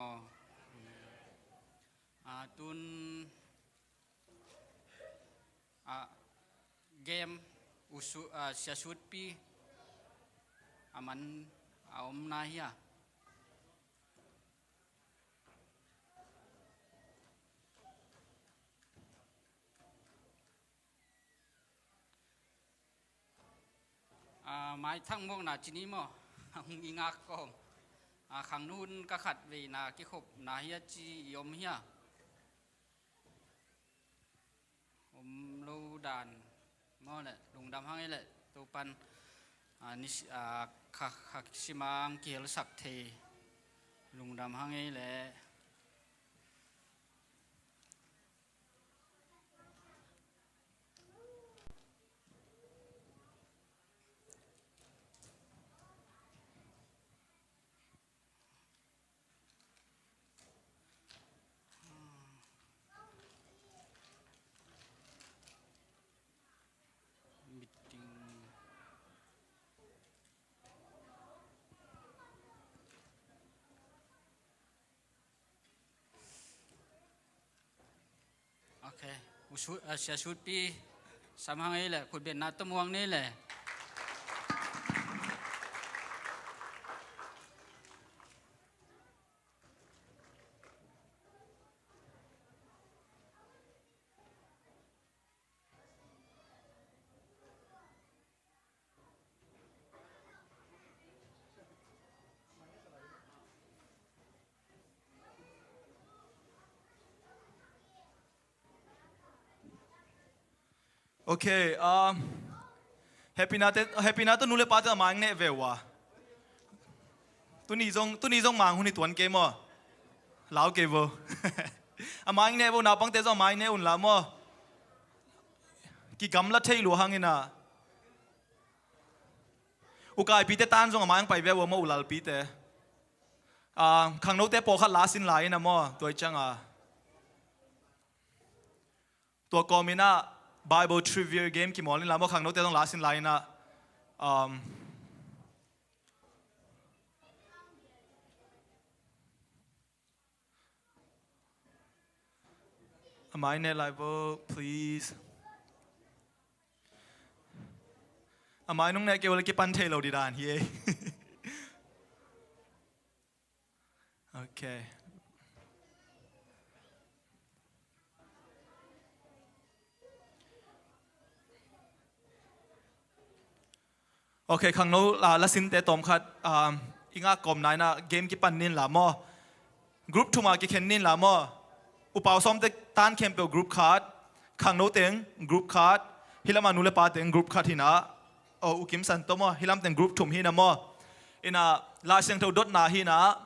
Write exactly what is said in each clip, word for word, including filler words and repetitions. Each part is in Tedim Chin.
Aw. A, tun, a, game, usu, a, siasutpi a man a om na hia? A, maithang mawkna cini maw? Hong i ngak kawm. A, khangno hun ka khat veina kikhopna hia ci i om hia? Om lo dan maw le, lungdam hang ei le, Topan, a, ni, a, kha, kha simang kihelsak thei. Lungdam hang ei le. Meeting. Ok. Usu, a, siasutpi sam hang ei le, khutbetna tawh muang ni le. Ok, um, happy na te, happy na tawh nu le pa te a mai neh ve ua. Tuni zong, tuni zong mang hun hi tuan kei maw? Lau kei vo. A mai neh vo, naupangte zong a mai neh un la maw? Kigamla thei lua hangin a. Ukaipite tan zong a mai ang pai ve ua maw, ulalpite. Ah, khangnote pawlkhat la sin lai in a maw, tua i ciang a. Tua kawmin a Bible trivia game kimawl in la maw, khangnote zong la sin lai in a. Um, A mai neh lai vo, please. A mai nung neh kei ua le kipan thei lo ding dan hi ei. Ok. Ok, khangno, ah, la sinte tawmkhat, ah, i ngak kawmna in a game kipan ni in la maw. Group thum a kikhen ni in la maw. Upa u sawmte tan khempeuh group khat, khangno teng group khat, hih lam a nu le pa teng group khat hi in a, aw, U Kim San tawh maw, hih lam teng group thum hi in a maw. In a, Lai Siangtho dotna hi in a,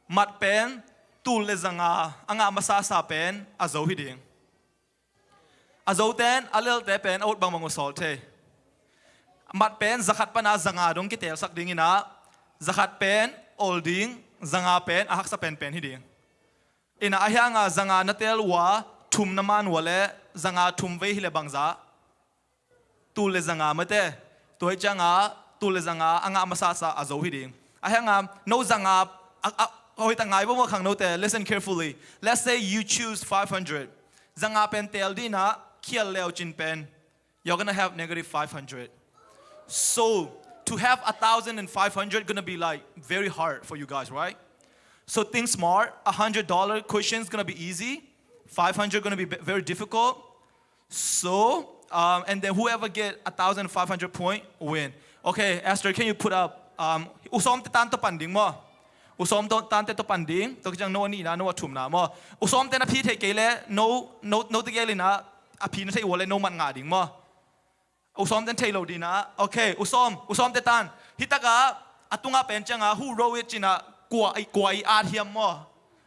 mat pen tul le zanga a ngah masasa pen a zo hi ding. A zoten a lelte pen a ut bangbang uh sawl thei. Mat pen zakhat pana zanga dong kitelsak ding in a, zakhat pen awl ding, zanga pen a haksa penpen hi ding. In a, ahi hanga zanga na tel ua, thum na man ua le, zanga thum vei hi le bangza. Tul le zanga mate. Tua hi cianga tul le zanga a ngah masasa a zo hi ding. Ahi hanga no zanga a, a, hoih tak ngai vo maw khangnote. Listen carefully. Let's say you choose five hundred. Zanga pen tel ding in a khial leu cin pen, you're gonna have negative five hundred. So to have a thousand and five hundred gonna be, like, very hard for you guys, right? So think smart. A hundred dollar question is gonna be easy. Five hundred gonna be ve-, very difficult. So, um, and then whoever get a thousand five hundred point win. Okay, Esther, can you put up, um, u sawmte tan tawh pan ding maw? U sawm tawh, tante tawh pan ding. Tua khit ciang no a nihna, no a thumna maw. U sawmte na phi thei kei le, no, no, no tegel in a, a phi na thei ua le no mat ngah ding maw. U sawmte thei lo ding in a. Ok, u sawm, u sawmte tan. Hih takah a tungah pen cianga who wrote it ci in a, kua, kua i at hiam maw.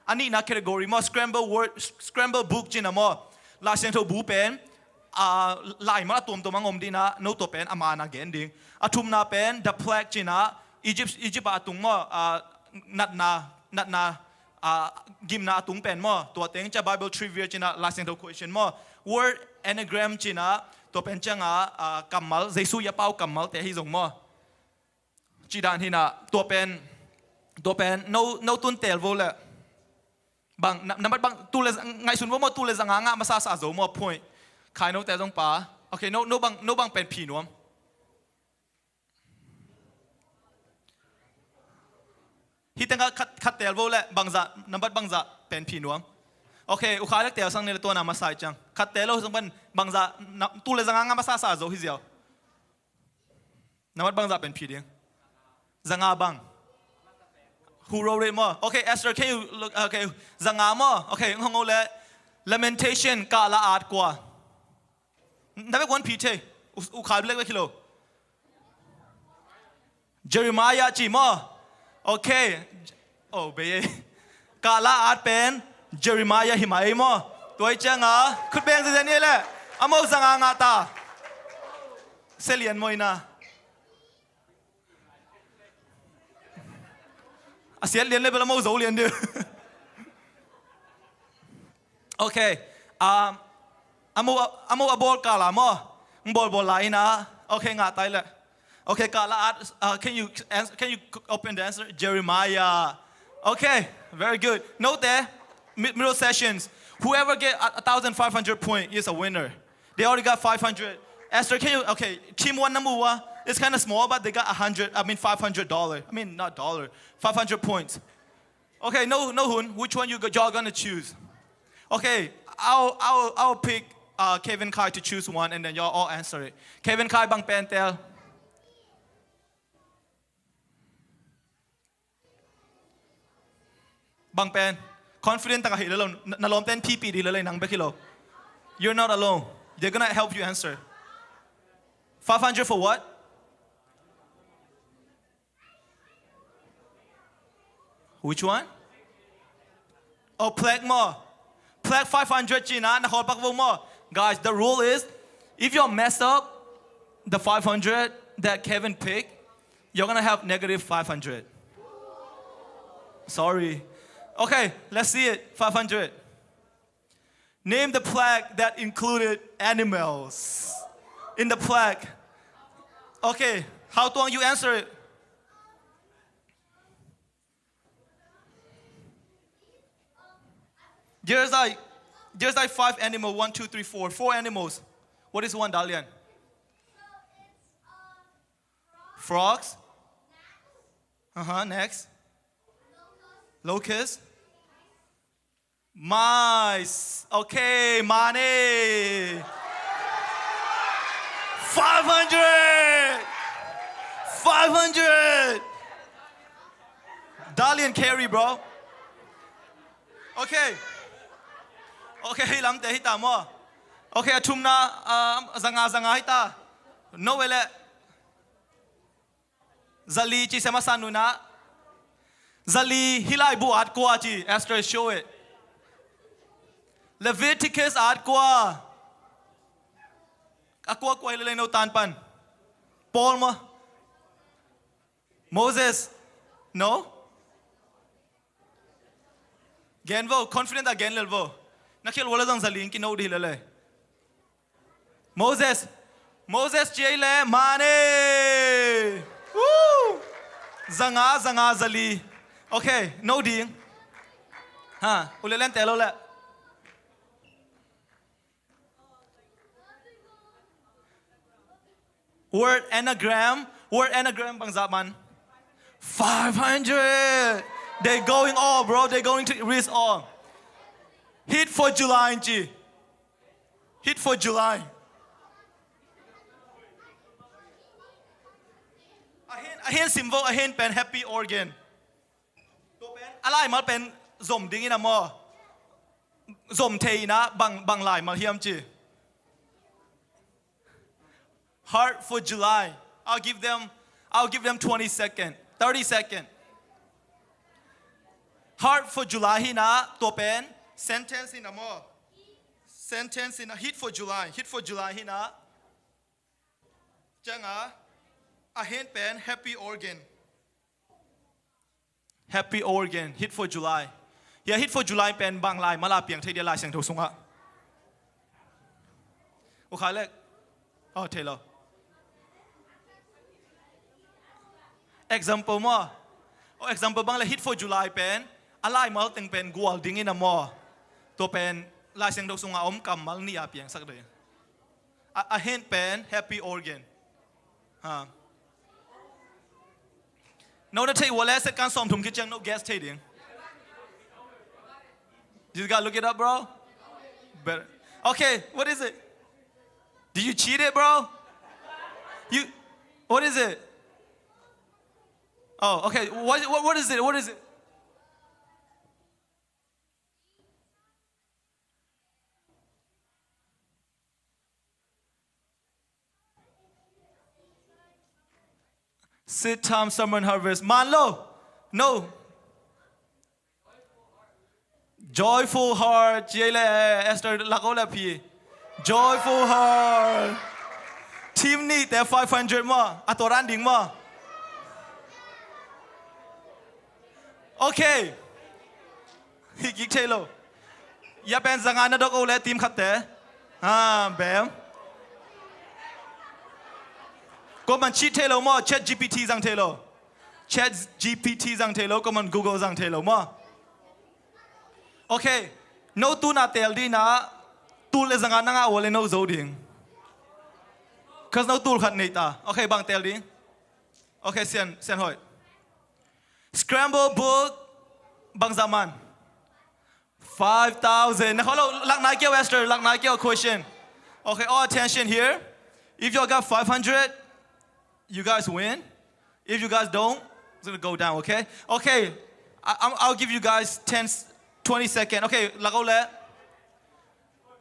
A nihna category maw, scramble word, scramble book ci in a maw. Lai Siangtho bu pen, ah, laimal a tuamtuam ang om ding in a, no tua pen a man a gen ding. A thumna pen the plague ci in a, Egypt, Egypt ah a tung maw, ah, natna, natna, ah, gimna a tung pen maw. Tua teng ciang Bible trivia ci in a, Lai Siangtho question maw. Word enneagram ci in a, tua pen cianga, ah, kammal, Jesu i a pau kammalte ahi zong maw. Cih dan hi in a, tua pen, tua pen, no, no tun tel vo le. Bang, na, nambat bang, tul le, ngaihsun vo maw, tul le zanga ngah masa sa zo maw, point. Khai note zong pa. Okay, no, no bang, no bang pen phi nuam. Hih teng khat, khat teel vo le, bangzah, nambat bangzah pen phi nuam. Okay, u Khai lek teel sang ni le tua na masa ciang. Khat teel lo sang pen bangzah, na, tul le zanga ngah masa sa zo hi ziau. Nambat bangzah pen phi ding. Zanga bang. Who wrote it maw? Okay, Esther, can you look? Okay, zanga maw? Okay, hong ho le. Lamentation, kah la at kua. Na bek one Peter. U, u Khai lek bek hi lo. Jeremiah ci maw? Okay. Oh, bei e. Kah la at pen Jeremiah hi mah ei maw? Tua i cianga khut beng zenzen ni le. A mo zanga ngah ta. Sia lian maw ina. A siat lian le bel a mo zo lian deuh. Okay. Um, a mo, a mo a bawl kah la maw? Ng bawlbawl la ina. Okay, ngah tai le. Okay, kah la at, uh, can you ans-, can you open the answer? Jeremiah. Okay, very good. Note there, mi-, middle sessions. Whoever get a, a thousand five hundred point is a winner. They already got five hundred. Esther, can you, okay, team one number one. It's kinda small, but they got a hundred, I mean, five hundred dollar. I mean, not dollar, five hundred points. Okay, no, no hun. Which one you go-, y'all gonna choose? Okay, I'll, I'll, I'll pick, uh, Kevin Khai to choose one, and then y'all all answer it. Kevin Khai, bang pen teel. Bang pen. Confident tak a hi le lo. Na, na lawmte in phi pih ding hi le lo, nang bek hi lo. You're not alone. They're gonna help you answer. Five hundred for what? Which one? Oh, plaque maw. Plaque five hundred ci na, na khawl pak vo maw. Guys, the rule is, if you mess up the five hundred that Kevin pick, you're gonna have negative five hundred. Sorry. Okay, let's see it. Five hundred. Name the plaque that included animals in the plaque. Okay, Hau Tuang, you answer it. There's like, there's like five animals. One, two, three, four. Four animals. What is one, Dalian? Frogs. Uh-huh, next. Locust. Mice. Okay, mane. Five hundred. Five hundred. Dalian carry, bro. Okay. Okay, hih lamte hi ta maw. Okay, a thumna, um, zanga, zanga hi ta. No way le. Zali ci sia masa nuna. Zali, hih laibu at kua ci, Esther, show it. Leviticus at kua. A kua kua hi le lei no tan pan. Paul maw. Moses. No? Gen vo, confident a gen lel vo. Na khial vo le zong Zali in kino dih hi le lei. Moses. Moses ci ei le, mane. Woo! Zanga, zanga, Zali. Okay, no ding. Ha, u le len te lo le. Word anagram, word anagram bangzah man. Five hundred. They going all, bro. They going to reach all. Hit for July, ci. Hit for July. A hin, a hin sim vo, a hin pen happy organ. Tua pen, a laimal pen zom ding ina maw. Zom thei ina bang, bang laimal hiam ci. Heart for July. I'll give them, I'll give them twenty second, thirty second. Heart for July hi na, tua pen sentence hi na maw. Sentence hi na, hit for July, hit for July hi na. Cianga, a hen pen happy organ. Happy organ, hit for July. Hia hit for July pen bang laimal a piang thei dia Lai Siangtho sungah. U Khai Lek. Oh, thei lo. Example maw. Oh, example bang le hit for July pen. A laimal teng pen gual dingin a maw? Tua pen Lai Siangtho sungah a om kammal nih a piangsak ding. A, a hint pen happy organ. Ha. No na theih uh leh set kan sawmthum khit ciang no guess thei ding. You gotta look it up, bro. Better. Okay, what is it? Did you cheat it, bro? You, what is it? Oh, okay. What, what, what is it? What is it? Seed time, summer and harvest. Man lo. No. Joyful heart. Ci ei le, Esther, lak o le phi. Joyful heart. Team nihte five hundred maw? A tua dan ding maw? Okay. Hi kik thei lo. Ya pen zanga na dok o le team khatte. Ha, bem. Ko man cheat thei lo maw? Chat G P T zang thei lo. Chat G P T zang thei lo, ko man Google zang thei lo maw? Okay. No tuna tel dina, tul le zanga na ngah o le no zo ding. Cause no tul khat nei ta. Okay, bang tel ding. Okay, Sian, Sian Hoih. Scramble book, bangzah man? Five thousand. Na kholo, lak nai kei o, Esther, lak nai kei o, question. Okay, all attention here. If you got five hundred, you guys win. If you guys don't, it's gonna go down, okay? Okay, I, I'm, I'll give you guys ten, twenty seconds. Okay, lak o le.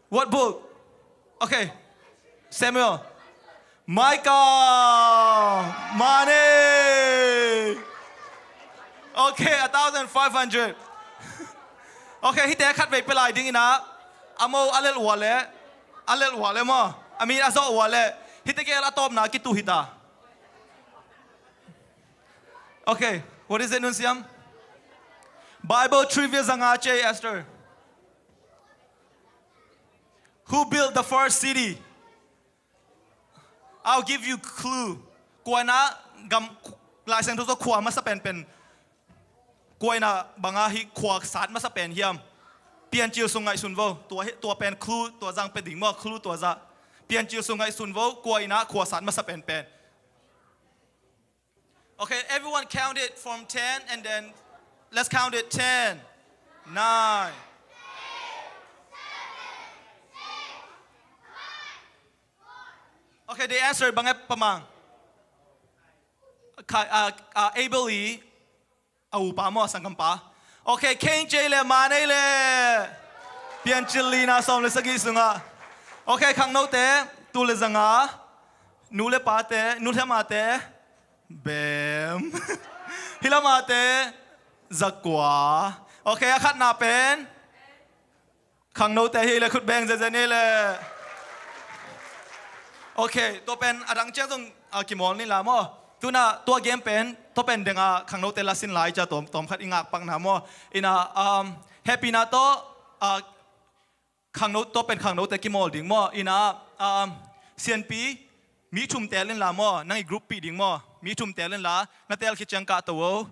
What book? Okay. Samuel. Micah. Money. Okay, a thousand five hundred. Okay, hihte khat vei pia lai ding ina. A mo a lel ua le. A lel ua le maw? I mean, a zawh ua le. Hihte gel a tawpna kitu hita. Okay, what is it, Nunsiam? Bible trivia zanga ci ei, Esther. Who built the first city? I'll give you clue. Kua ina gam, Lai Siangtho tawh khua masa penpen. Kua ina banga hih khua sat masa pen hiam? Piancil sung ngaihsun vo. Tua hi, tua pen clue, tua zang pia ding maw, clue tua zah. Piancil sung ngaihsun vo, kua ina khua sat masa penpen. Okay, everyone count it from ten and then let's count it. Ten, nine. Okay, they answered bang e pamang. Ka, uh, uh, Abel i a upa maw, sanggampa. Okay, Cain ci ei le, man ei le. Piancil lina sawm le sagih sungah. Okay, khangnote, tul le zanga. Nu le pate, nu le mate. Bem. Hi lamate, zakua. Okay, a khatna pen. Khangnote hi le, khut beng zenzen hi le. Okay, tua pen a dang ciang zong, ah, kimawl ni la maw. Tuna, tua game pen, tua pen denga khangnote la sin lai cia tawm, tawm khat i ngak pakna maw. Ina, um, happy na tawh, ah, khangno, tua pen khangnote kimawl ding maw. Ina, um, sianpi, mi thum tel in la maw, nang i group pih ding maw. Mi thum tel in la, na tel khit ciang kah to o.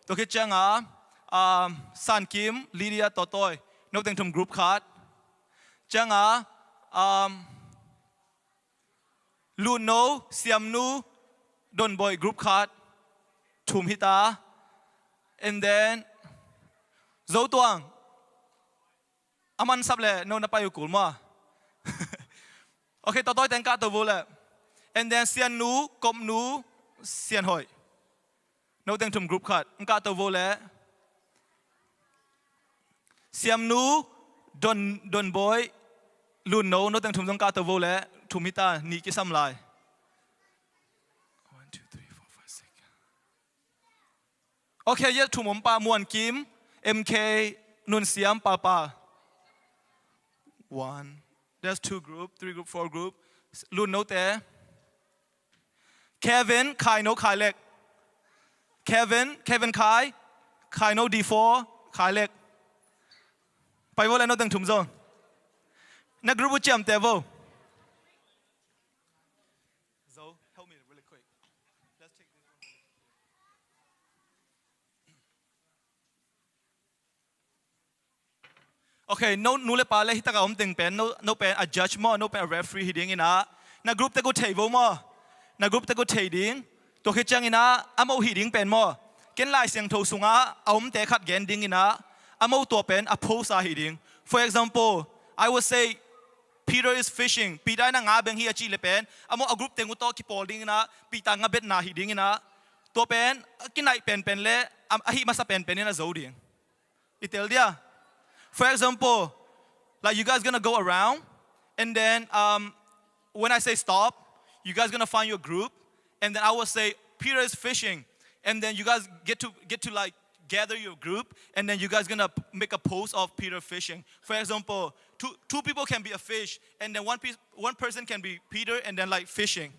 Tua khit cianga, um, Sankim, Lydia, Tawtawi, no teng thum group khat. Cianga, um, Lunno, Siamnu, Donbawih group khat. Thum hita. And then, Zotuang. A man sap le, no na pai uh kul maw. Okay, Tawtawi teng kah to vo le. And then Siannu, Kopnu, Sianhoih. No teng thum group khat. Kah to vo le. Siamnu, Don, Donbawih, Lunno, no teng thum zong kah to vo le. Thum hita, nih kisam lai. One, two, three, four, five, six. Okay, ya thum om pa, Muan Kim, M K, Nun Siam, Papa. One. There's two group, three group, four group. Lunno te. Kevin, Khaino, Khailek. Kevin, Kevin Khai, Khaino D four, Khailek. Pai vo le no teng thum zong. Na group uh ciamteh vo. Zo, help me really quick. Let's take this one really quick. Okay, no, nu le pa le hi taka om teng pen, no, no pen a judge maw, no pen a referee hi ding in ah, na group te uh thei vo maw, na group te uh thei ding. Tua khit ciangin ah, amau hi ding pen maw, ken Lai Siangtho sungah a omte khat gen ding in ah, amau tua pen a pose a hi ding. For example, I would say, Peter is fishing. Peter in ah nga beng hi a cih le pen, amau a group teng uh tawh kipawl ding in ah, Peter nga betna hi ding in ah, tua pen a kinaih penpen le a, a hih masa penpen in a zo ding. I tel dia? For example, like, you guys gonna go around, and then, um, when I say stop, you guys gonna find your group, and then I will say, "Peter is fishing," and then you guys get to, get to, like, gather your group, and then you guys gonna p-, make a pose of Peter fishing. For example, two, two people can be a fish, and then one pe-, one person can be Peter, and then, like, fishing.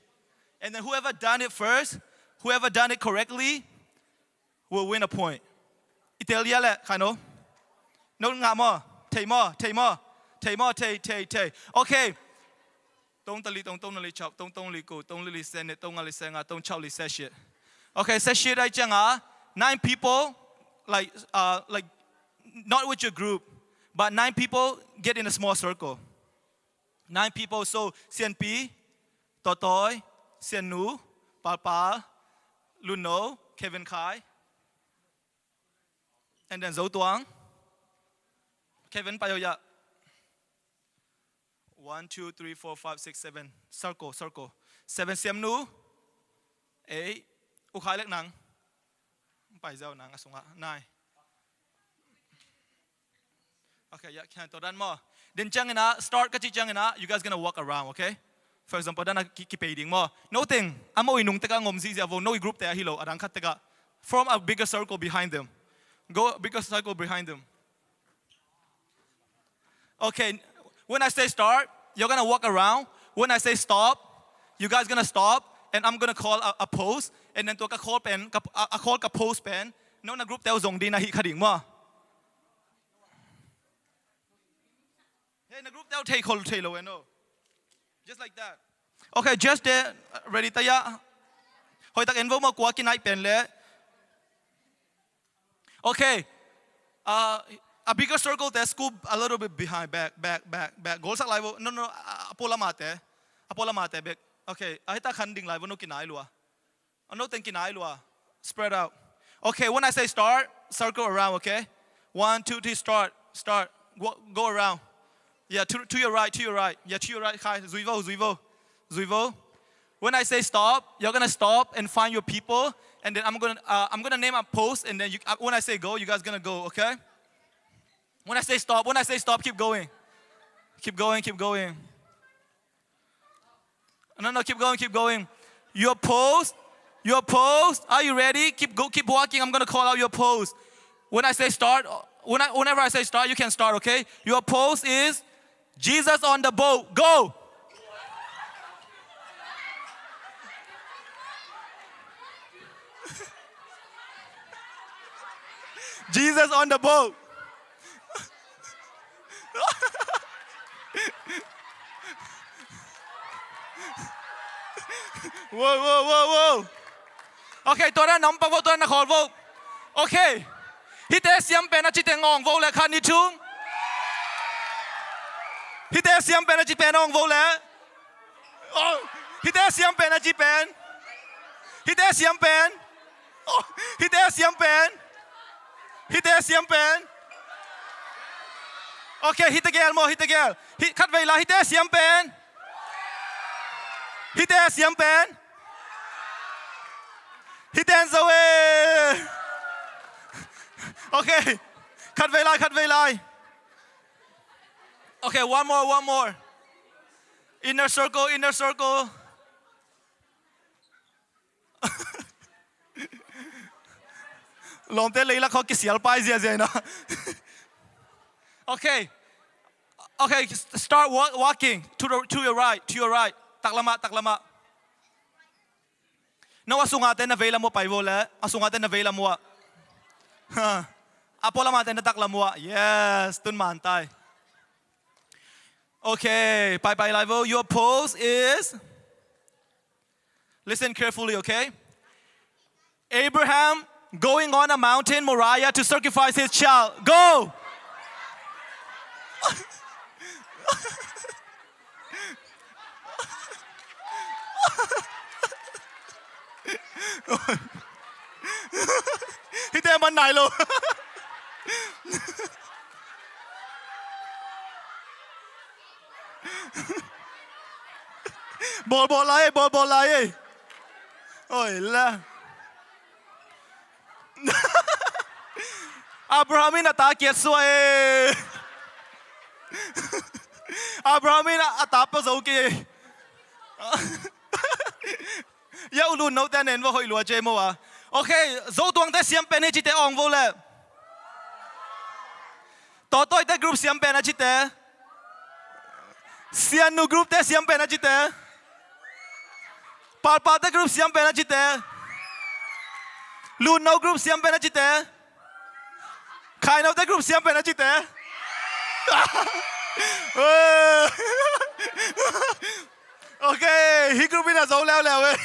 And then whoever done it first, whoever done it correctly, will win a point. I tel dia le, kha no? No ngah maw? Thei maw? Thei maw? Thei maw? Thei, thei, thei. Okay. Tong tali, tong, tong nali chap, tong, tong li ku, tong li li se ne, tong ngali se nga, tong chau li se shit. Okay, se shit ai chang a, nine people, like, uh, like, not with your group, but nine people get in a small circle. Nine people, so Sian Pi, Tawtawi, Sian Nu, Palpal, Lunno, Kevin Khai, and then Zo Tuang. Kevin, pai oh ya. One, two, three, four, five, six, seven. Circle, circle. Seven, Siam Nu. Eight. U Khai lek nang. Pai zau nang a sungah. Nine. Okay, ya, can to dan maw. Then ciangin ah, start ka cih ciangin ah, you guys gonna walk around, okay? For example, dan a ki, kipei ding maw. No teng, amau i nung tekah ngom zihziah vo, no i group te ahi lo, a dang khat tekah. Form a bigger circle behind them. Go a bigger circle behind them. Okay, when I say start, you're gonna walk around. When I say stop, you guys gonna stop, and I'm gonna call a, a pose, and then tua ka call pen, ka, a, a call ka pose pen, no na group te uh zong ding na hih kha ding maw. Hey, na group te uh thei khol thei lo eh, no. Just like that. Okay, just there, ready ta ya. Hoih tak en vo maw, kua kinaih pen le. Okay. Uh, a bigger circle te scoop a little bit behind, back, back, back, back. Goal sak lai vo. No, no, a, a pua lama te. A pua lama te back. Okay. A hita khan ding lai vo, no kinai lua. A no teng kinai lua. Spread out. Okay, when I say start, circle around, okay? One, two, three, start, start. Go, go around. Yeah, to, to your right, to your right. Yeah, to your right. Khai, zui vo, zui vo. Zui vo. When I say stop, you're gonna stop and find your people, and then I'm gonna, uh, I'm gonna name a pose, and then you, uh, when I say go, you guys gonna go, okay? When I say stop, when I say stop, keep going. Keep going, keep going. No, no, keep going, keep going. Your pose, your pose. Are you ready? Keep go, keep walking. I'm gonna call out your pose. When I say start, when I, whenever I say start, you can start, okay? Your pose is Jesus on the boat. Go! Jesus on the boat. Whoa, whoa, whoa, whoa. Okay, tua dan na om pak vo, tua dan na khawl vo. Okay. Hihte siam pen a ci teng ong vo le khan ni chung. Hihte siam pen a ci pen ong vo le. Oh, hihte siam pen a ci pen. Hihte siam pen. Oh, hihte siam pen. Hihte siam pen. Okay, hihte gel maw, hihte gel. Hi, khat vei la, hihte siam pen. Hihte siam pen. Hihte an zo e. Okay. Khat vei lai, khat vei lai. Okay, one more, one more. Inner circle, inner circle. Lawmte leilak khawng kisial pai ziazia ina. Okay. Okay, s-, start wa-, walking to the, to your right, to your right. Taklamah, taklamah. No a sungah te na veilam uh pai vo le, a sungah te na veilam uh. Ha. A pualamah te na taklam uh. Yes, tun man tai. Okay, pai pai lai vo. Your pose is, listen carefully, okay? Abraham going on a mountain, Moriah, to sacrifice his child. Go! Hihte man nai lo. Bawlbawl lai ei, bawlbawl lai ei. Oi la. Abraham in a ta kiat suak ei. Abraham in a ta pua zo kei ei. Ya, u Lunnote a nen va hoih lua ci ei maw a. Ok, Zotuangte siam pen hi cite awng vo leh. Tawtawite group siam pen a cite. Siannu groupte siam pen a cite. Palpalte group siam pen a cite. Lunno group siam pen a cite. Khainote group siam pen a cite. Ok, hih group in a zo leuleu ei.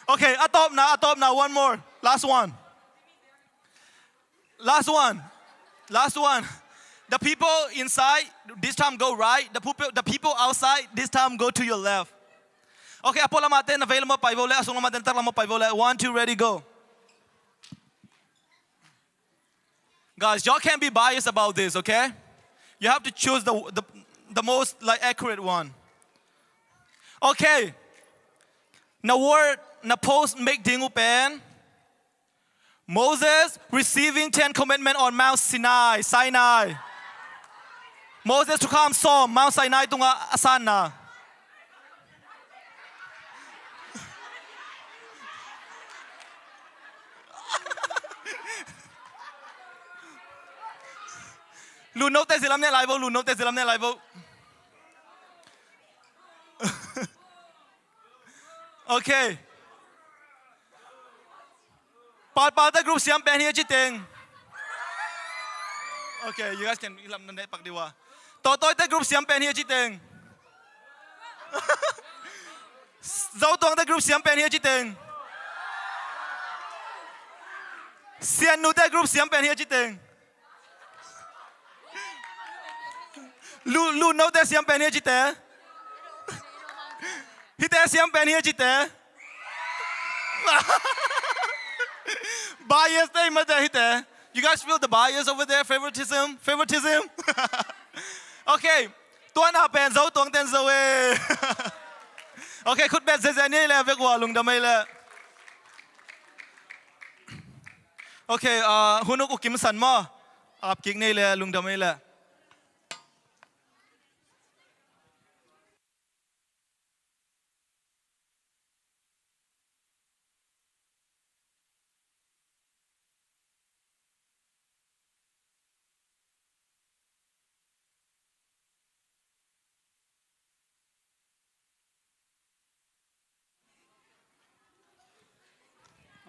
Ok, a tawpna, a tawpna, one more. Last one. Last one. Last one. The people inside, this time go right. The people, the people outside, this time go to your left. Ok, a pualamahte na veilamah pai vo leh, a sunglamahte na taklamah pai vo leh. One, two, ready, go. Guys, y'all can't be biased about this, okay? You have to choose the, the, the most, like, accurate one. Ok. Na word, na post make ding uh pen. Moses receiving Ten Commandment on Mount Sinai, Sinai. Moses thukham sawm Mount Sinai tungah a sanna. Lunnote zilam ne lai vo, Lunnote zilam ne lai vo. Ok. Palpalte group siam pen hi a ci teng. Ok, you guys can, i lam na ne pak di ua. Tawtawite group siam pen hi a ci teng. Zotuangte group siam pen hi a ci teng. Siannute group siam pen hi a ci teng. Lu, Lunnote siam pen hi a cite. Hihte siam pen hi a cite. Bias te i mate hihte. You guys feel the bias over there? Favoritism? Favoritism? Ok. Tuana pen Zotuangte'n zo e. Ok, khut bet zeze ni le vek ua lungdam ei le. Ok, ah, hun uk u Kim San maw? Ap kik ni le lungdam ei le.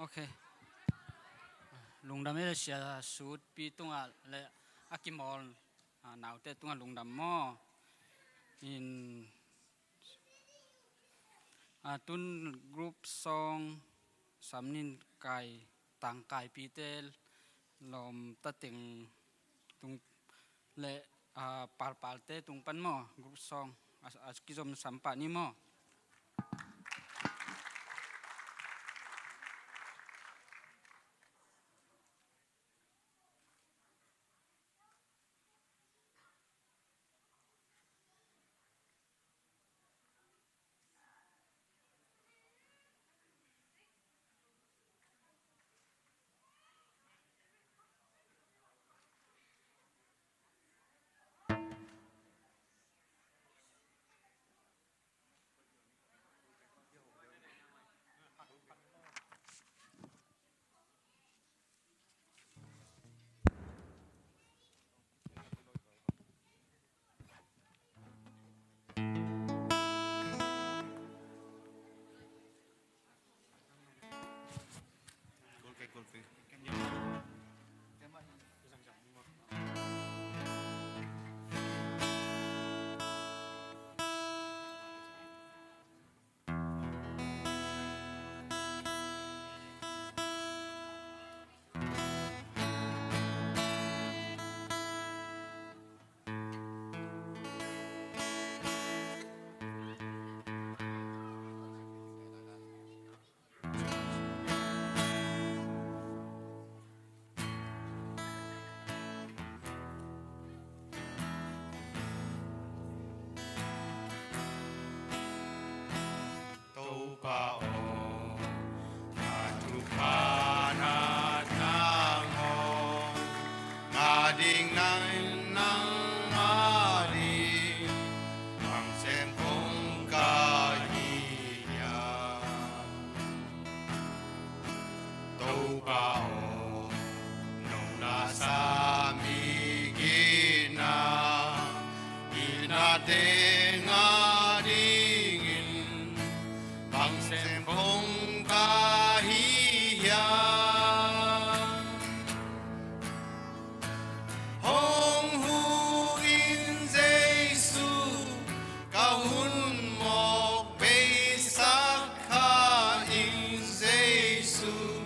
Ok. Lungdam ei le, sia sutpi tungah le a kimawl, ah, naute tungah lungdam maw. In, ah, tun group song sam ning kai, tangkaipite lawm tateng tung le, ah, palpalte tung pan maw, group song a, a kizom sam pah ni maw. Topa aw, na thupha na tang aw, ngah ding nang, ngah ding, bang sem kong ka hi hiam. Topa aw, nong lasa mi gitna, gitnate ngah dingin bang sem kong ka hi hiam. Hong huh in Jesu, ka hun mawk beisak kha in Jesu,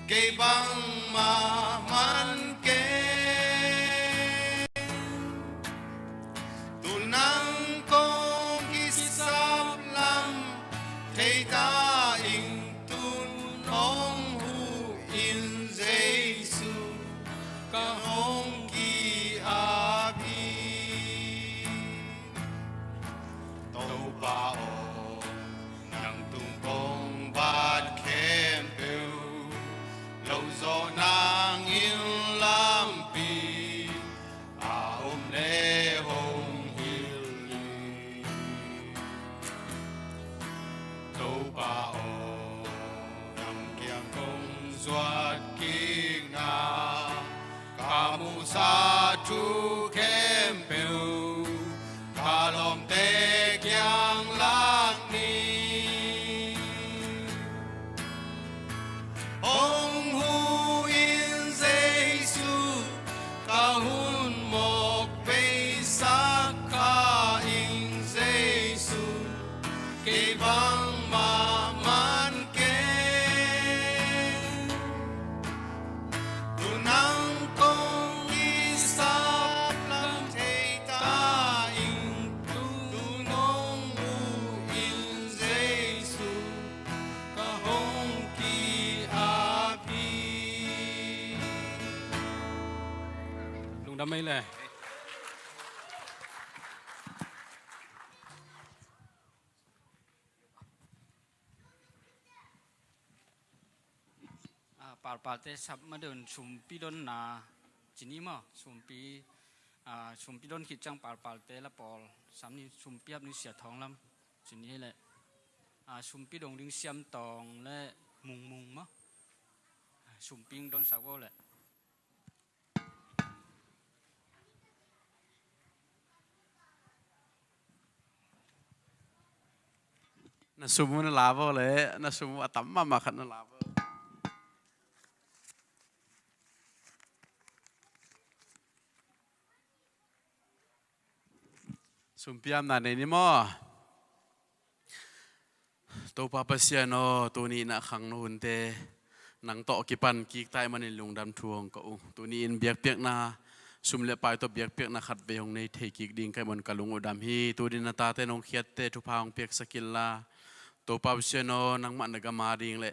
kei bangmah man keng. Tu nang kong kisap lam thei ta ing, tu nong huh in Jesu, ka hong ki-ap hi. Topa aw, nang tung kong bat khempeuh, lo zawh nang in lampi a om le hong hilh hi. Topa aw, nang kiang kong zuat kikna, ka muhsa thu khempeuh ka lawmte kiang lak ni. Hong huh in Jesu, ka hun mawk beisak kha in Jesu, kei bangmah man keng. Tu nang kong kisap lam thei ta ing, tu nong huh in Jesu, ka hong ki-ap hi. Lungdam ei le. Ah, palpalte sap madon sumpi donna ci ni maw, sumpi, ah, sumpi don khit ciang palpalte la pawl sam ni, sumpi ap ni, Sia Thawng Lam ci ni le, ah, sumpi dong ding Siam Tawng le Mung Mung maw, ah, sumpi donsak vo le. Na sum uh na la vo le, na sum uh a tam mahmah khat na la vo. Sumpi apna nei ni maw? Topa Pasian aw, tuni in ah khangno hunte nang tawh kipan kik ta ahih manin lungdam thu hong ko uh. Tuni in biakpiakna, sum le pai tawh biakpiakna khatvei hong nei thei kik ding ka hih manin ka lung uh dam hi. Tuni in na tate nong khiatte thupha hong piaksak inla, Topa Pasian aw, nangmah na gam a ding le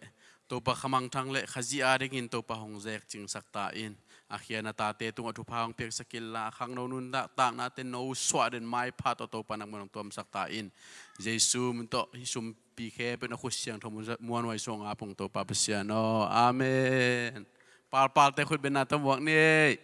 Topa khamangthang le Khazih a dingin Topa hong zek cingsak ta in. A khia na tate tungah thupha hong piaksak inla, a khangno nuntaknate no suah den maipha tawh Topa nangmah nong tuamsak ta in. Jesu min tawh hih sumpi khempeuh na khut siangtho muanhuai sungah ap ung Topa Pasian aw. Amen. Palpalte khut bengna tawh muak ni.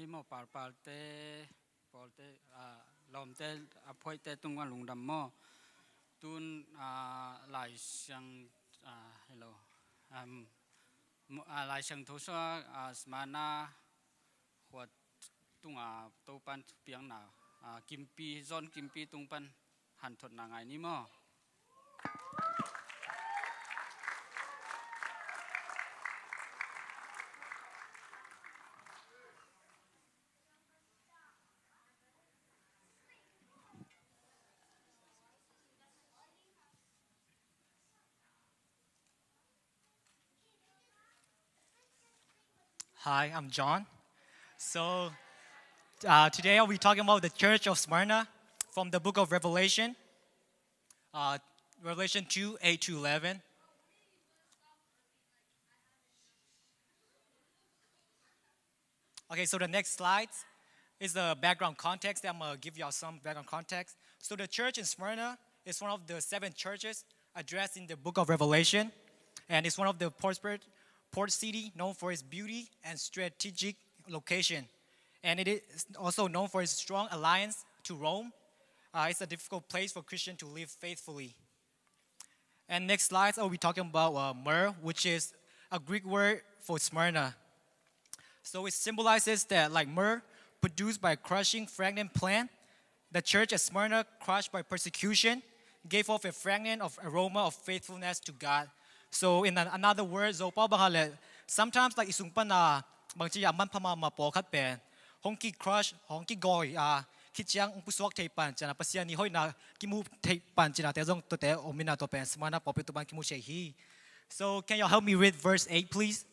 Maw, parpalte, pawlte, ah, lawmte, a phoihte tung a lungdam maw. Tun, ah, Lai Siang, ah, hello. Um, mo-, ah, Lai Siangtho sua, ah, Smyrna khua tunga Topan thupiakna, ah, Kimpi, John Kimpi tung pan hanthotna ngai ni maw. Hi, I'm John. So, uh, today I'll be talking about the Church of Smyrna from the book of Revelation, uh, Revelation two, eight to eleven. Okay, so the next slide is the background context. I'm gonna give y'all some background context. So the church in Smyrna is one of the seven churches addressed in the book of Revelation, and it's one of the prosperous port city known for its beauty and strategic location. And it is also known for its strong alliance to Rome. Uh, it's a difficult place for Christian to live faithfully. And next slide, I'll be talking about, uh, myrrh, which is a Greek word for Smyrna. So it symbolizes that, like myrrh, produced by a crushing fragrant plant, the church at Smyrna, crushed by persecution, gave off a fragrant of aroma of faithfulness to God. So in an-, another word, Zopau bang hale, sometimes, like, i sung pana bangci a manpha mahmah pawlkhat pen hong ki-crush, hong kigawi a, khit ciang hong pusuak thei pan ciana Pasian i hoihna kimu thei pan cinate zong tuate om ina, tua pen Smyrna pawlpi tua bang kimu thei hi. So can you help me read verse eight, please?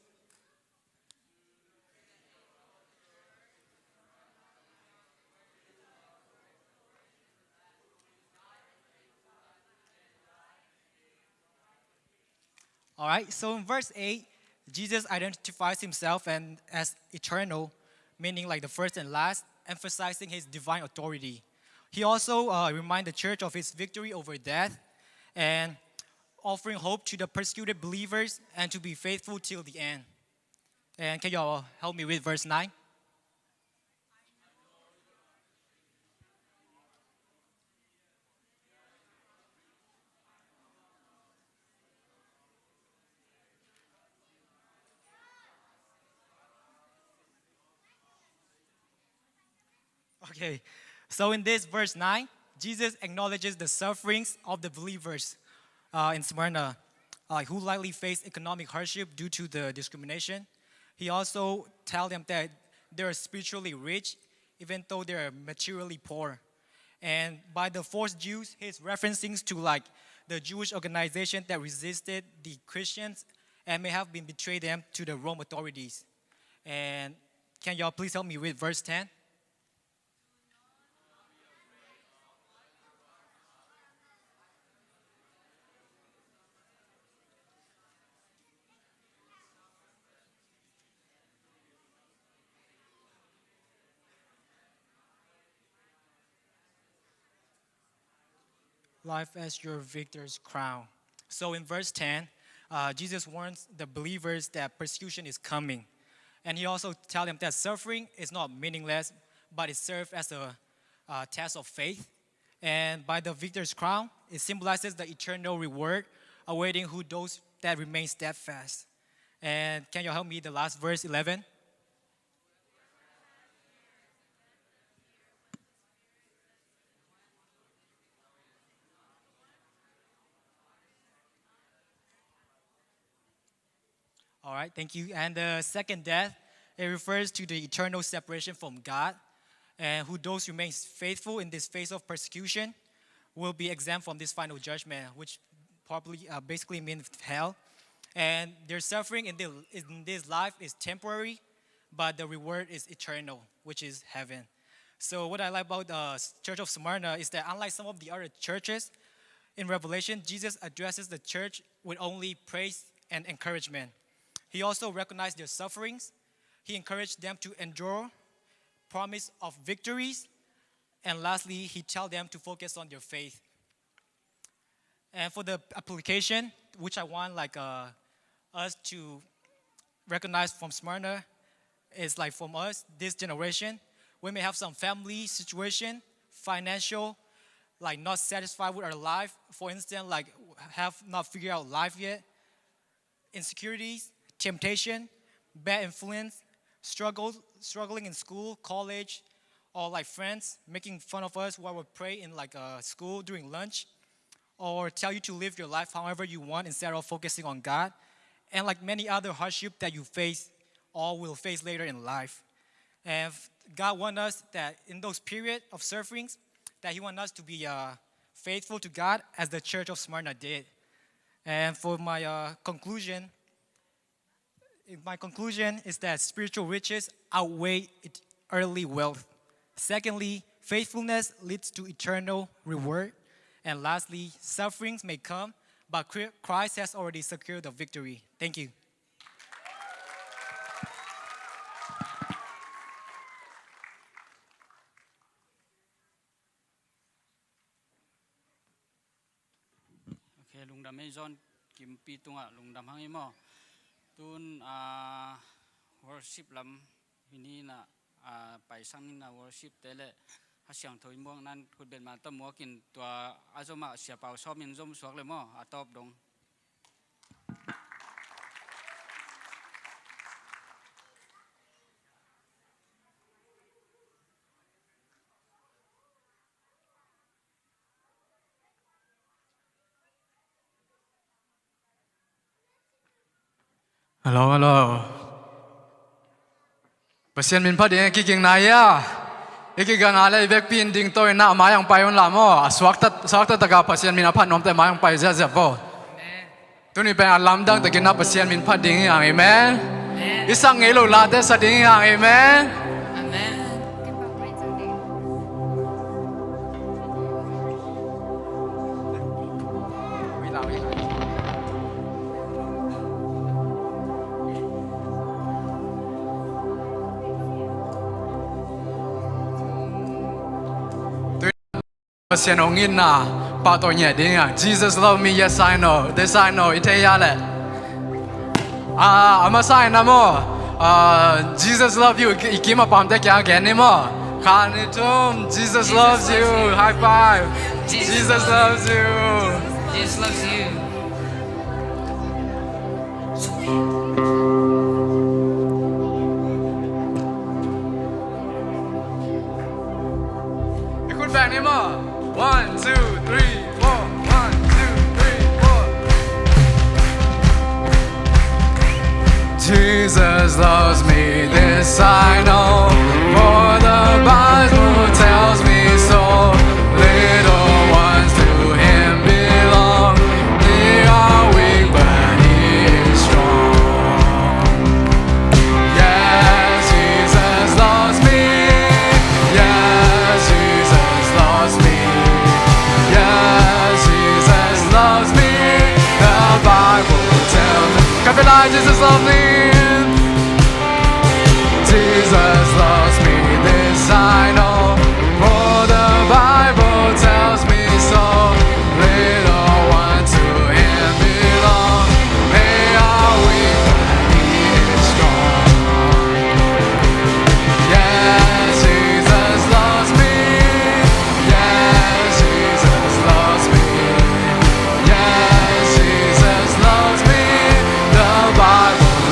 All right, so in verse eight, Jesus identifies himself and as eternal, meaning, like, the first and last, emphasizing his divine authority. He also, uh, reminds the church of his victory over death and offering hope to the persecuted believers and to be faithful till the end. And can you all help me read verse nine? Okay, so in this verse nine, Jesus acknowledges the sufferings of the believers, uh, in Smyrna, uh, who likely faced economic hardship due to the discrimination. He also tell them that they are spiritually rich, even though they are materially poor. And by the false Jews, he's referencing to, like, the Jewish organization that resisted the Christians and may have been betrayed them to the Rome authorities. And can y'all please help me read verse ten? Life as your victor's crown. So in verse ten, uh, Jesus warns the believers that persecution is coming. And he also tells them that suffering is not meaningless, but it serves as a, uh, test of faith. And by the victor's crown, it symbolizes the eternal reward awaiting who those that remain steadfast. And can you help me the last verse, eleven? All right, thank you. And the second death, it refers to the eternal separation from God, and who those remain faithful in this phase of persecution will be exempt from this final judgment, which probably, uh, basically means hell. And their suffering in the, in this life is temporary, but the reward is eternal, which is heaven. So what I like about the Church of Smyrna is that, unlike some of the other churches, in Revelation, Jesus addresses the church with only praise and encouragement. He also recognized their sufferings. He encouraged them to endure, promise of victories, and lastly, he tell them to focus on their faith. And for the application, which I want, like, uh, us to recognize from Smyrna, It's like from us, this generation, we may have some family situation, financial, like, not satisfied with our life. For instance, like, have not figured out life yet. Insecurities, temptation, bad influence, struggle, struggling in school, college, or, like, friends making fun of us while we pray in, like, uh, school during lunch, or tell you to live your life however you want instead of focusing on God, and, like, many other hardship that you face or will face later in life. And God want us that in those period of sufferings, that He want us to be, uh, faithful to God as the Church of Smyrna did. And for my, uh, conclusion, my conclusion is that spiritual riches outweigh it-, earthly wealth. Secondly, faithfulness leads to eternal reward. And lastly, sufferings may come, but Chri-, Christ has already secured the victory. Thank you. Ok, lungdam ei John Kimpi tungah lungdam hang ei maw. Tun, ah, worship lam hi ni na, ah, paisang in na worship te le Kha Siangtho i muak nan khut beng mah ta muak in tua a zom ah Sia Pau Sawm in zom suak le maw, a tawp dong. Hello, hello. Pasian min phat ding i kiging nai a. I kiging a le i vekpi in ding to in na mai ang pai un la maw. A suakta, suakta taka Pasian min a phat nuam te mai ang pai ziazia vo. Amen. Tuni pen a lamdang takin na Pasian min phat ding hi hang, amen. Amen. I sak ngei lo late sa ding hi hang, amen. Amen. Pasian hong itna pahtawi ngiat ding a. Jesus love me, yes I know. This I know. I thei a le. Ah, a masa in a maw. Ah, Jesus love you. I kim a pamte kia gen ni maw. Khan i tum. Jesus loves you. High five. Jesus loves you. Jesus loves you. I khut beng ni maw. One, two, three, four. One, two, three, four. Jesus loves me, this I know, for the Bible tells me so. Little ones to Him belong. They are weak, but He is strong. Yes, Jesus loves me. Yes, Jesus loves me. Yes, Jesus loves me. The Bible tells me. Can we lie? Jesus loves me. Jesus loves me, this I know, for the Bible tells me so. Little one to Him belong. They are weak, but He is strong. Yes, Jesus loves me. Yes, Jesus loves me. Yes, Jesus loves me. The Bible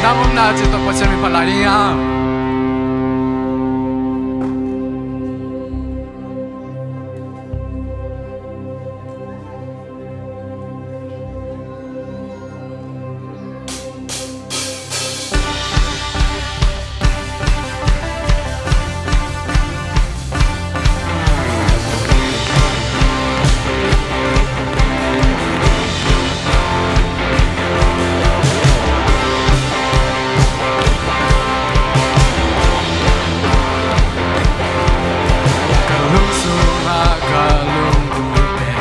Nang omna cih tawh Pasian min phat lai ding hi hang. Ka lungsung ah ka lunggulh pen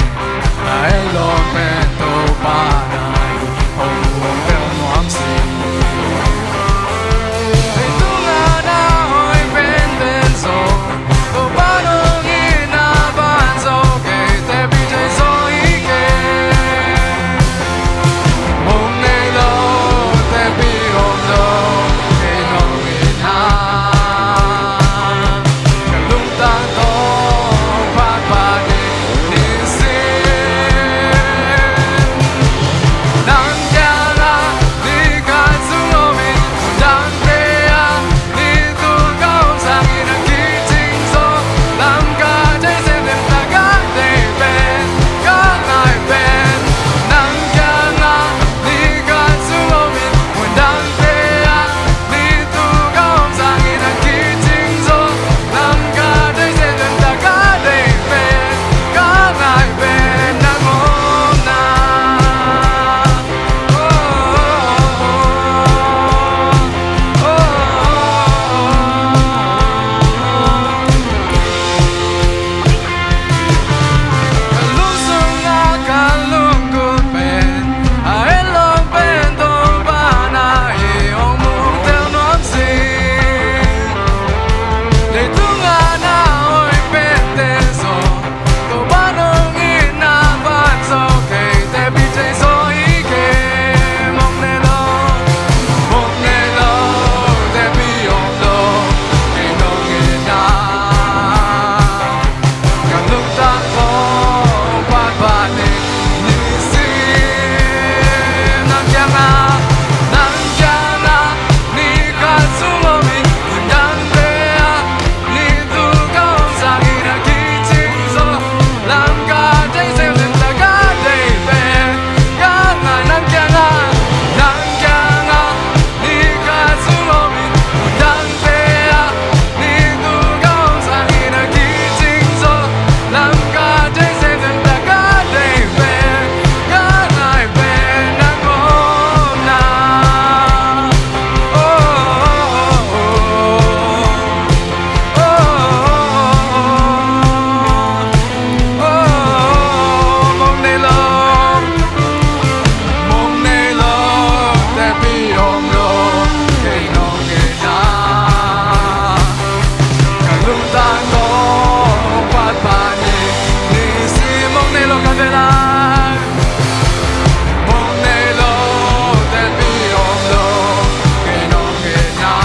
a etlawm pen Topa na hi, hong muang tel nuam sih. Leitung a na hoih penpen zong Topa nong itna ban zong kei teci thei zaw hi kei. Mong nei lo, teci om lo, kei nong itna. Ka lungtang tawh phatphat ni, nisim. Nang kiangah ni khat sung om in, nang te ah ni tul ka om sangin a kicing zaw, lam ka thei semsem, tak ka deih pen, ka ngai pen, nang kiangah ni khat sung om in, mun dangte ah ni tul ka om sangin a kicing zaw, lam ka thei semsem, tak ka deih pen, ka ngai pen nang omna. Ka lungsung ah ka lunggulh pen, a etlawm pen Topa na hi, hong muang tel nuam sih. Leitung a na hoih pente zong Topa nong itna ban zong kei teci thei zaw hi kei. Mong nei lo, mong nei lo, teci om lo, kei nong itna. Ka lungtang tawh phatphat ni, nisim. Nang kiangah, nang kiangah ni khat sung om in, mun dangte ah ni tul ka om sangin a kicing zaw, lam ka thei semsem, tak ka deih pen, ka ngai. Nang kiangah, nang kiangah ni khat sung om in, mun dangte ah ni tul ka om sangin a kicing zaw, lam ka thei semsem, tak ka deih pen, ka ngai pen nang omna. Oh, oh, oh, oh. Oh, mong nei lo, mong nei lo, teci om lo, kei nong itna. Ka lungtang tawh phatphat ni, nisim. Mong nei lo, ka vela. Mong nei lo, teci om lo, kei nong itna.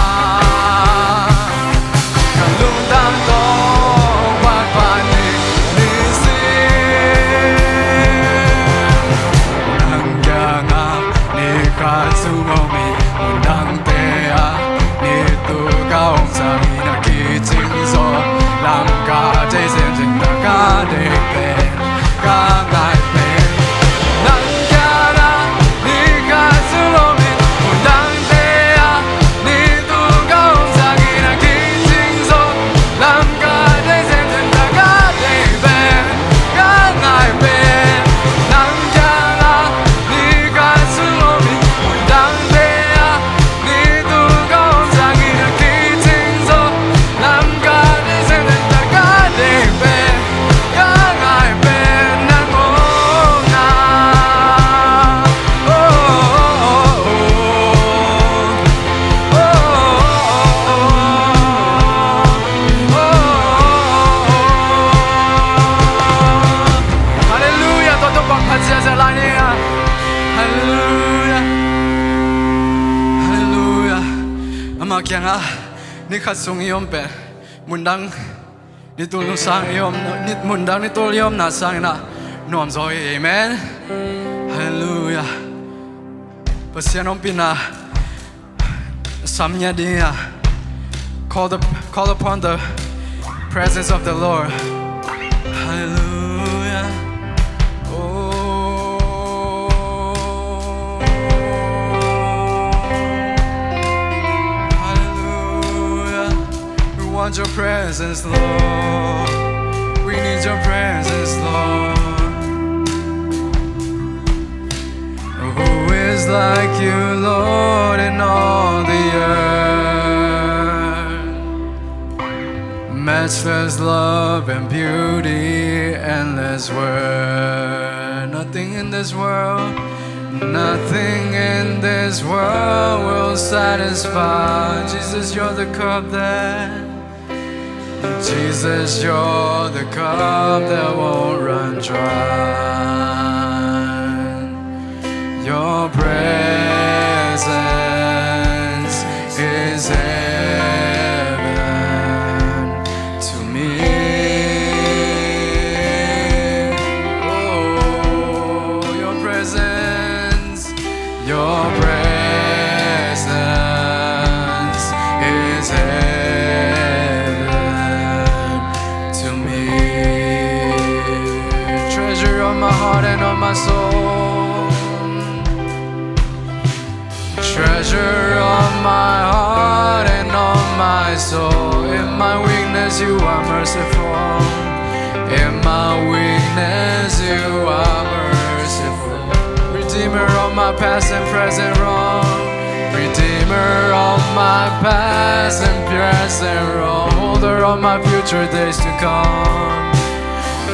Ka lungtang tawh phatphat ni, nisim. Nang kiangah ni khat sung om in, mun dangte ah ni tul ka om sangin a kicing zaw, lam ka thei semsem, tak ka deih pen, ka ngai pen. Nang kiangah ni khat sung om in, mun dangte ah ni tul ka om sangin a kicing zaw, lam ka thei semsem, tak ka deih pen, ka ngai pen. Nang kiangah ni khat sung om in, mun dangte ah ni tul ka om sangin a kicing zaw, lam ka thei semsem, tak ka deih pen, ka ngai pen nang omna. Oh, oh, oh, oh. Oh, oh, oh, oh. Halleluia. Tua Topa phat ziahziah lai ni. Halleluia. Halleluia. Amah kiangah ni khat sung i om pen, mundang ni tul nu sang i om, ni, mundang ni tul i omna sangin ah nuam zaw hi. Amen. Halleluia. Pasian ompihna Sam nya ding a, call the, call upon the presence of the Lord. Hallelujah. Oh, hallelujah. We want your presence, Lord. We need your presence, Lord. Who is like you, Lord, in all the earth? Matchless love and beauty, endless worth. Nothing in this world, nothing in this world will satisfy. Jesus, you're the cup that Jesus, you're the cup that won't run dry. Your presence is heaven to me. Oh, your presence, your presence is heaven to me. Treasure of my heart and of my soul. Treasure of my heart and of my soul. In my weakness, you are merciful. In my weakness, you are merciful. Redeemer of my past and present wrong. Redeemer of my past and present wrong. Holder of my future days to come.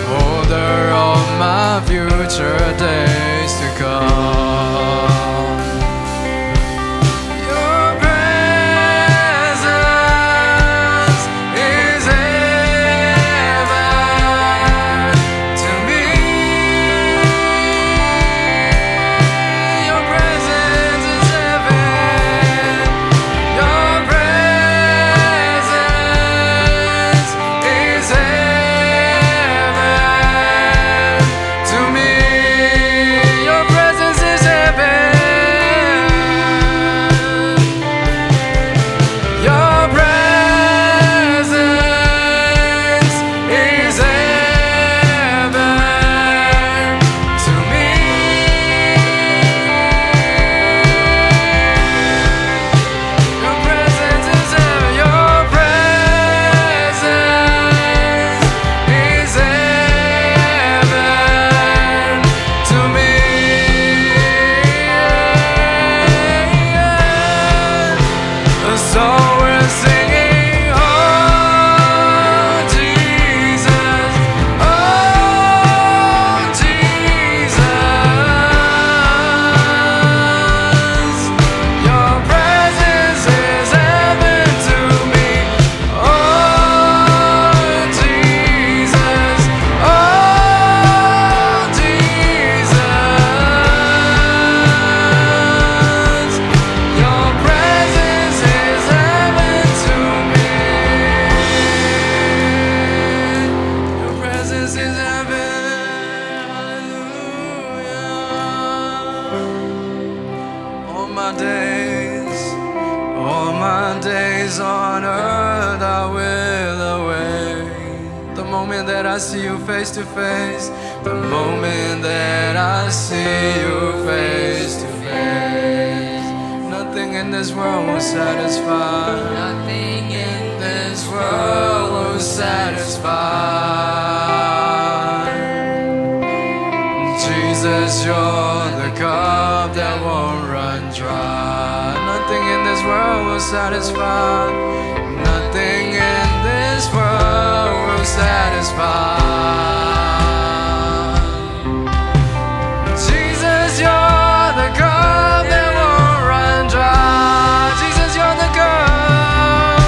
Holder of my future days to come. Your presence is heaven to me. Your presence is heaven. Your presence is heaven to me. Your presence is heaven. Your presence is heaven to me. Your presence is heaven. Your presence is heaven to me. So we're singing, "Oh, Jesus, oh, Jesus." Your presence is heaven to me. Oh, Jesus, oh, Jesus, your presence is heaven to me. Your presence is heaven. Hallelujah. All my days, all my days on earth I will await the moment that I see you face to face. The moment that I see you face to face. Nothing in this world will satisfy. Nothing in this world will satisfy. Jesus, you're the cup that won't run dry. Nothing in this world will satisfy. Nothing in this world will satisfy. Jesus, you're the cup that won't run dry. Jesus, you're the cup.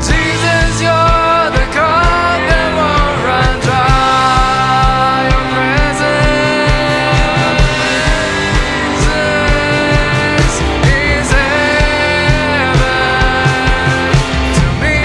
Jesus, you're the cup that won't run dry. Your presence is heaven to me.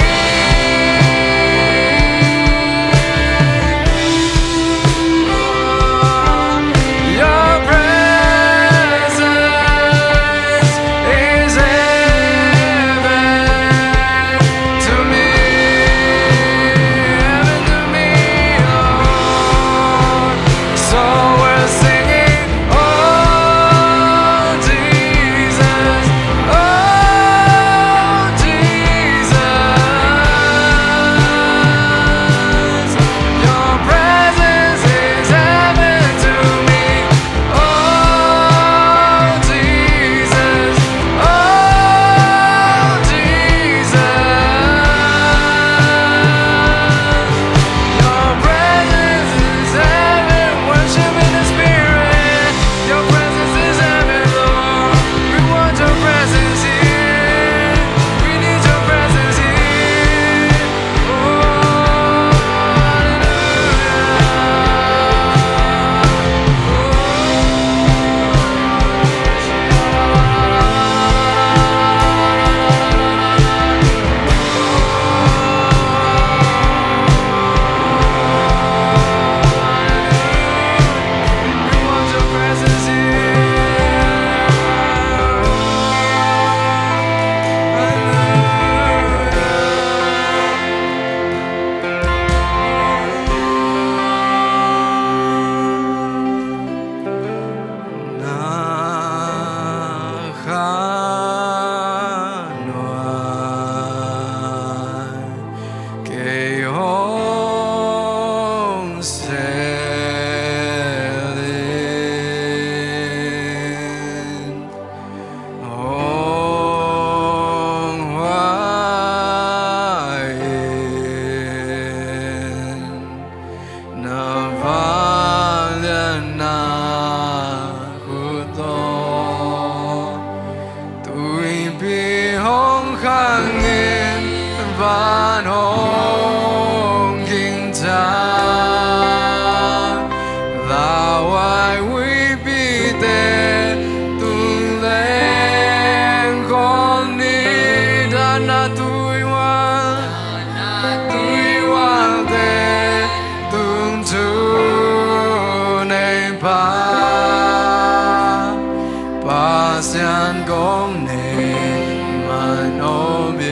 Hong nei man om i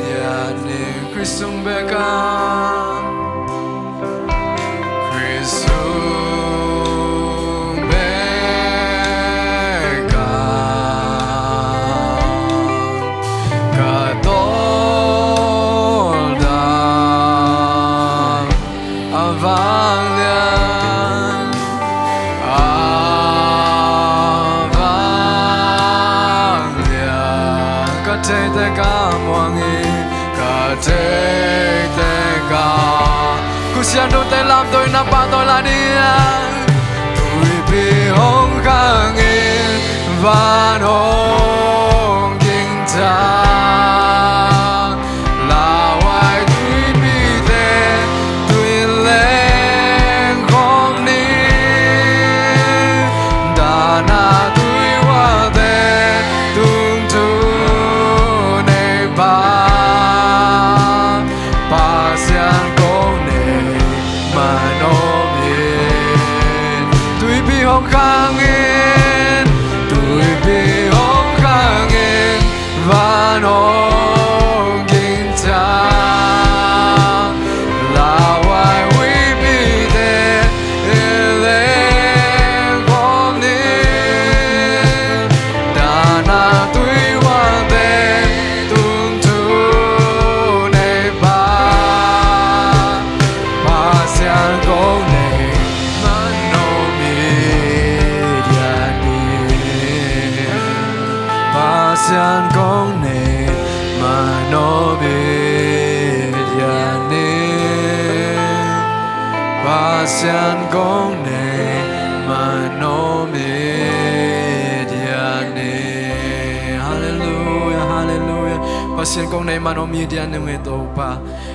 dian ni. Khrih sung bek a, Khrih sung bek a ka tawldam a vanglian, a vanglian. Ka theite ka muang hi, ka theite ka. Khusiangthote lamdawina pahtawi lai ni a. Tuipi hong khang in van hong gingta. Lauhuai tuipite tui leng khawm ni. Dahna tuihualte tungthu nei pa, Pasian kong nei man om in. Tuipi hong khang in, tuipi hong khang in, van hong gingta. Lauhuai huipite i leng khawm ni. Dahna tuihualte tungthu nei pa, Pasian kong nei man om i dian ni. Pasian kong nei man om i dian ni. Pasian kong nei man om i dian ni. Halleluia, halleluia. Pasian kong nei man om i dian ni, Topa.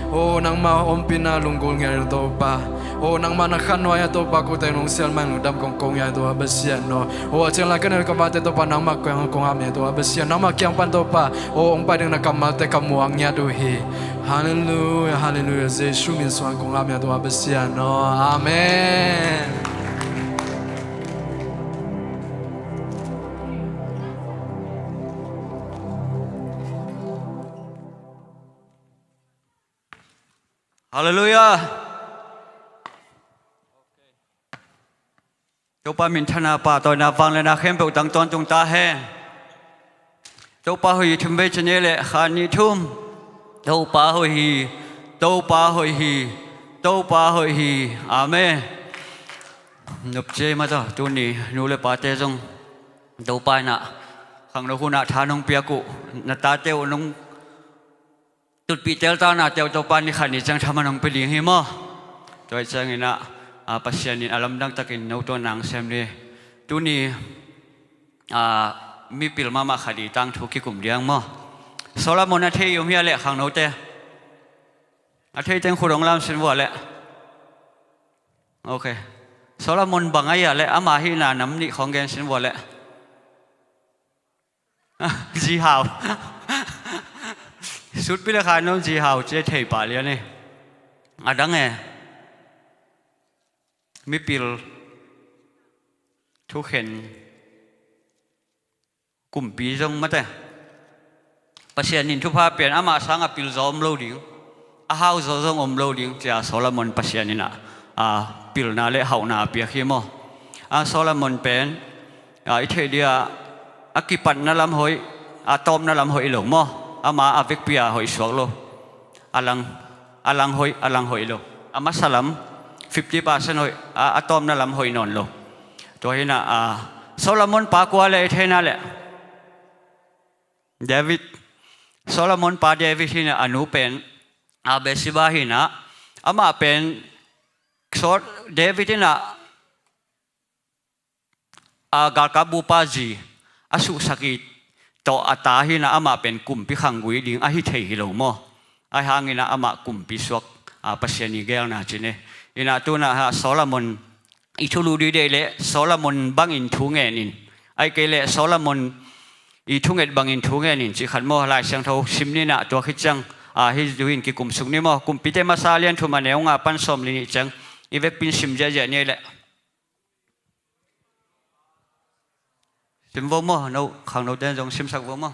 O, nangma ompihna lunggulh ngiat Topa. O, nangma na khan nuai-ah Topa, kote nong sial mah lungdam kong ko ngiat Topa Pasian aw. O, a ciang lai ka neu ka vate Topa, nangma kiang kong ap ngiat Topa Pasian, nangma kiang pan Topa. O, hong pai ding na kammalte ka muak ngiat uh hi. Halleluia, halleluia. Jesu min suang kong ap ngiat Topa Pasian aw. Amen. Halleluia. Topa minthanna, pahtawina, vangliatna khempeuh tang tawntung ta hen. Topa hoih hi. Thum vei ci ni leh, khat, nih, thum. Topa hoih hi. Topa hoih hi. Topa hoih hi. Amen. Nopci ei mah tawh tuni nu le pate zong Topa in ah khangno hunah tha nong piak uh, na tate uh nong tutpih teltanate uh Topa in ni khat ni ciang thaman hong pia ding hi maw? Tua ahih ciangin ah, a, Pasian in a lamdang takin no tawh nang sem ni. Tuni, a, mipil mahmah khat i tangthu kikum diang maw? Solomon a thei i om hia leh khangnote? A thei teng khut hong lam sin vua leh. Ok. Solomon bang a hia leh, ama hihna nam nih khawng gen sin vua leh. Zi Hau. Sutpi le kha nong Zi Hau ci thei pah lian e. A dang e. Mipil thukhen kumpi zong mate. Pasian in thupha pia in amah sangah pilzaw om lo ding, a hauzaw zong om lo ding, ci-a Solomon Pasian in ah, a, pilna le hauhna a piak hi maw? A, Solomon pen, a, i theih dia a kipatna lam hoih, a tawpna lam hoih lo maw? Ama a vekpi-a hoih suak lo. A lang, a lang hoih, a lang hoih lo. A masa lam fifty percent hoih, a, a tawpna lam hoih nawn lo. Tua hi in ah, a, Solomon pa kua leh i theihna leh? David. Solomon pa David hi in ah, a nu pen, a, Bathsheba hi in ah, amah pen, Sol-, David in ah, a, galkap bupa zi a suhsak i tawh a ta hi in ah, amah pen kumpi khanggui ding ahi thei hi lo maw? Ahi hangin ah amah kumpi suak, a, Pasian i geelna ci ni. In ah tu in ah, a, Solomon i thulu dih deih leh Solomon bangin thu ngen in, ahih kei leh Solomon i thunget bangin thu ngen in cih khat maw? Lai Siangtho sim ni in ah, tua khit ciang, a, hih zu in kikum suk ni maw? Kumpite masa lian thum, a neu nga pan sawm le nih ciang i vekpi in sim ziahziah ni leh. Sim vo maw, no khangnote in zong simsak vo maw.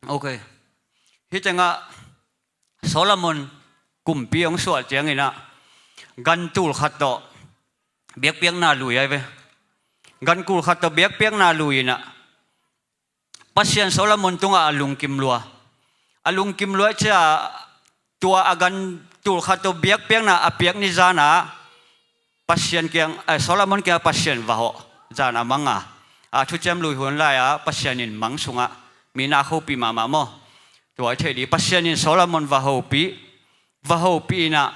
Ok. Hih tengah Solomon kumpi hong suah ciangin ah gan tul khat tawh biakpiakna lui ai ve. Gan tul khat tawh biakpiakna lui in ah Pasian Solomon tungah a lungkim lua. A lungkim lua cia tua a gan tul khat tawh biakpiakna a piak ni zana Pasian kiang, eh, Solomon kiang Pasian va hawh zan a mang a. A thuciam lui hun lai-a Pasian in mang sungah mi na khopih mahmah maw? Tua i theih dih. Pasian in Solomon va hopih, va hopih in ah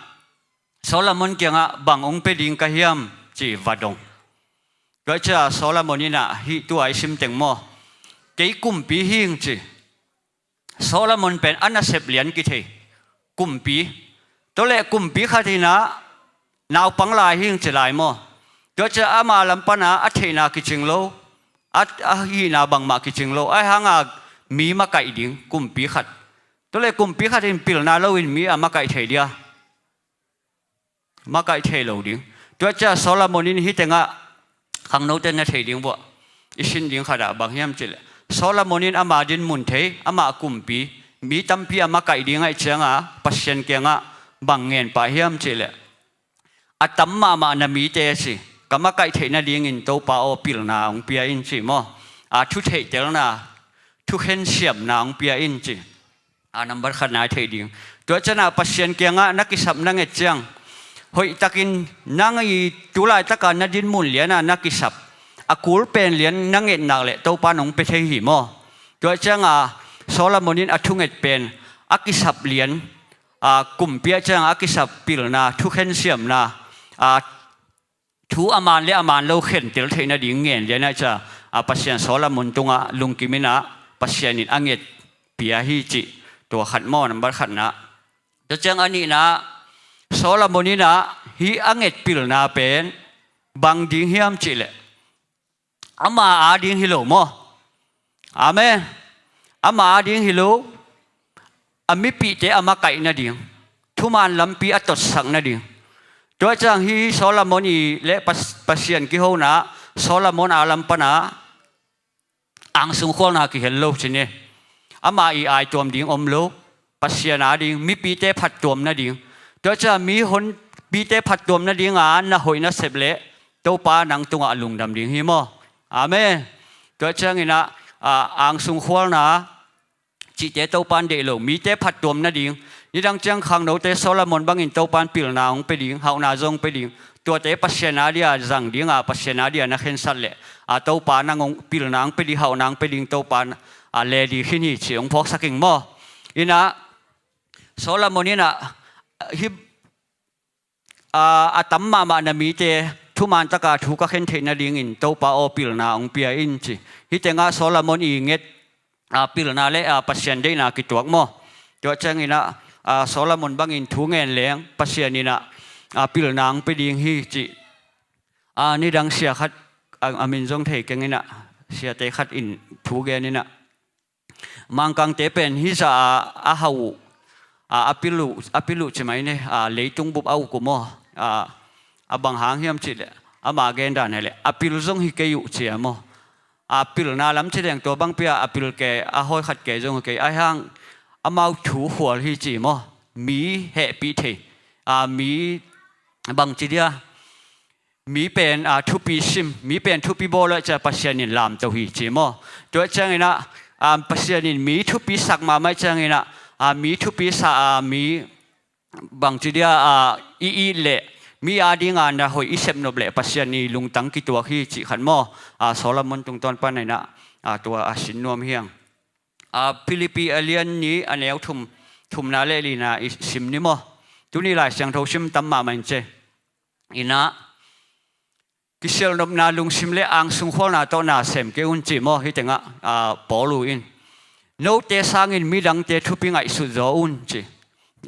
Solomon kiangah bang hong pia ding ka hiam ci va dong. Tua cia Solomon in ah hih tua i sim teng maw? Kei kumpi hing ci. Solomon pen a nasep lian kithei kumpi. Tua leh kumpi khat in ah naupang lai hing ci lai maw? Tua cia ama lam pana a theihna kicing lo, a, a hihna bangmah kicing lo. Ai hanga mi makaih ding kumpi khat. Tua leh kumpi khat in pilna loin mi a makaih thei dia? Makaih thei lo ding. Tua cia Solomon in hih tengah khangnote na thei ding buah i sin ding khatah bang hiam cihleh, Solomon in ama dinmun thei, ama kumpi, mi tampi a makaih ding ahih cianga Pasian kiangah bang ngen pah hiam cihleh, a tam mahmah na mite ci, ka makaih theih nadingin Topa aw pilna hong pia in ci maw? A thu theihtelna, thukhen siamna hong pia in ci. A nambat khatna i theih ding. Tua ciangah Pasian kiangah na kisap na nget ciang, hoihtakin nang i tulaitaka na dinmun liana na kisap a kul pen lian na ngetnak leh Topa nong pia thei hi maw? Tua cianga Solomon in a thunget pen a kisap lian, a kumpi ah cianga a kisap pilna, thukhen siamna, a thu a man le a man lo khentel theih nading ngen lian ah cia, a Pasian Solomon tungah lungkim in ah Pasian in a nget pia hi cih tua khat maw, nambat khatna. Tua ciang a nihna, Solomon in ah hih a nget pilna pen bang ding hiam cihleh, ama a ding hi lo maw? Amen. Ama a ding hi lo, a mipihte a makaih nading, thuman lampi a totsak nading. Tua ciang hi Solomon i le Pas-, Pasian kihona, Solomon a lam pana angsung khualna kihel lo ci ni. Ama i aituam ding om lo, Pasian a ding, mipite phattuam nading. Tua ciang mi honpite phattuam nadinga na hoih na sep leh Topa nang tungah a lungdam ding hi maw? Amen. Tua ciangin ah, a, angsung khualna cihte Topan deih lo, mite phattuam nading. Nidang ciang khangnote Solomon bangin Topan pilna hong pia ding, hauhna zong pia ding. Tuate Pasian a dia zang dinga, Pasian a dia na khensat leh, a, Topa nang hong pilna hong pia ding, hauhna hong pia ding Topan a le ding khin hi ci hong phawksak ing maw? In ah Solomon in ah hih a, a tam mahmah na mite thuman taka thu ka khen theih nadingin Topa aw pilna hong pia in ci. Hih tengah Solomon i nget, a, pilna le, a, Pasian deihna kituak maw? Tua ciangin ah, a, Solomon bangin thu ngen leng Pasian in ah, a, pilna hong pia ding hi cih, a, nidang sia khat, a, a min zong thei keng inah, siate khat in thu gen inah, Mangkangte pen hih zah a, a hau uh, a, a pil uh, a pil uh ci mai ni, a, leitung bup a uk uh maw, a, a bang hang hiam cih leh, ama gen dan hi leh, a pil zong hi kei uh ci a maw. A, pilna lam ci leng tua bangpi a, a pil ke, a hawi khat ke zong hi kei, ahi hang amau thu khual hi ci maw. Mi hehpih thei, a, mi bangci dia, mi pen, a, thupi sim, mi pen thupi bawl uh ahih ciang Pasian in lamto hi ci maw. Tua ciangin ah, a, Pasian in mi thupi sak mahmah ahih ciangin ah, a, mi thupi sa, a, mi bangci dia, a, i it leh mi adinga na hoih i sepnop leh Pasian i lungtang kituak hi cih khat maw. A, Solomon tungtawn pan inah, a, tua a sin nuam hi hang. A, Philippi a lian nih a neu thum, thumna le lina i sim ni maw. Tuni Lai Siangtho sim tam mahmah in ci. Inah, kisialnopna lungsim le angsung khualna tawh na sem kei un ci maw, hih tengah, a, Paul uh in. Note sangin midangte thupi ngaihsut zaw un ci.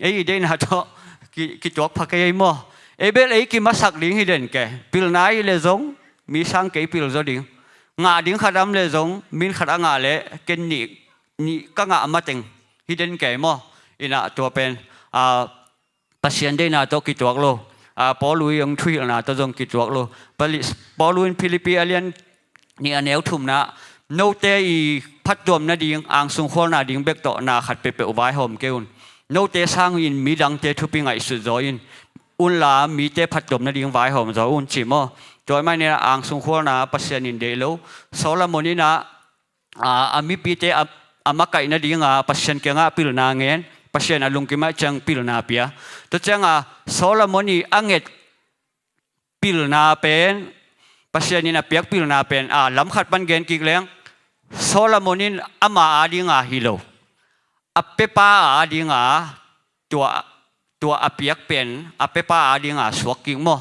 Ei i deihna tawh ki, kituak pha kei ei maw. Ei bel ei kimasak ding hi den kei. Pilna hi leh zong, mi sang kei pil zaw ding. Ngah ding khat a om leh zong, min khat a ngah leh, ken nih, nih ka ngah mateng hi den kei maw. Inah tua pen, a, Pasian deihna tawh kituak lo. A, Paul uh i hong thuhilhna tawh zong kituak lo. Pali-, Paul uh in Philippi a lian nih a neu thumna, note i phattuam nading, angsung khual nading bek tawh na khat peuhpeuh vaihawm kei un. Note sangin midangte thupi ngaihsut zaw in. Unla mite phattuam nading vaihawm zaw un ci maw. Tua ahih manin angsung khualna Pasian in deih lo. Solomon in ah, a, a mipite a, a makaih nadinga Pasian kiangah pilna ngen, Pasian a lungkim ahih ciang pilna pia. Tua cianga Solomon i a nget pilna pen, Pasian in a piak pilna pen, a, lam khat pan gen kik leng, Solomon in ama adinga hi lo, a pepa adinga tua, tua a piak pen a pepa adinga suak kik maw.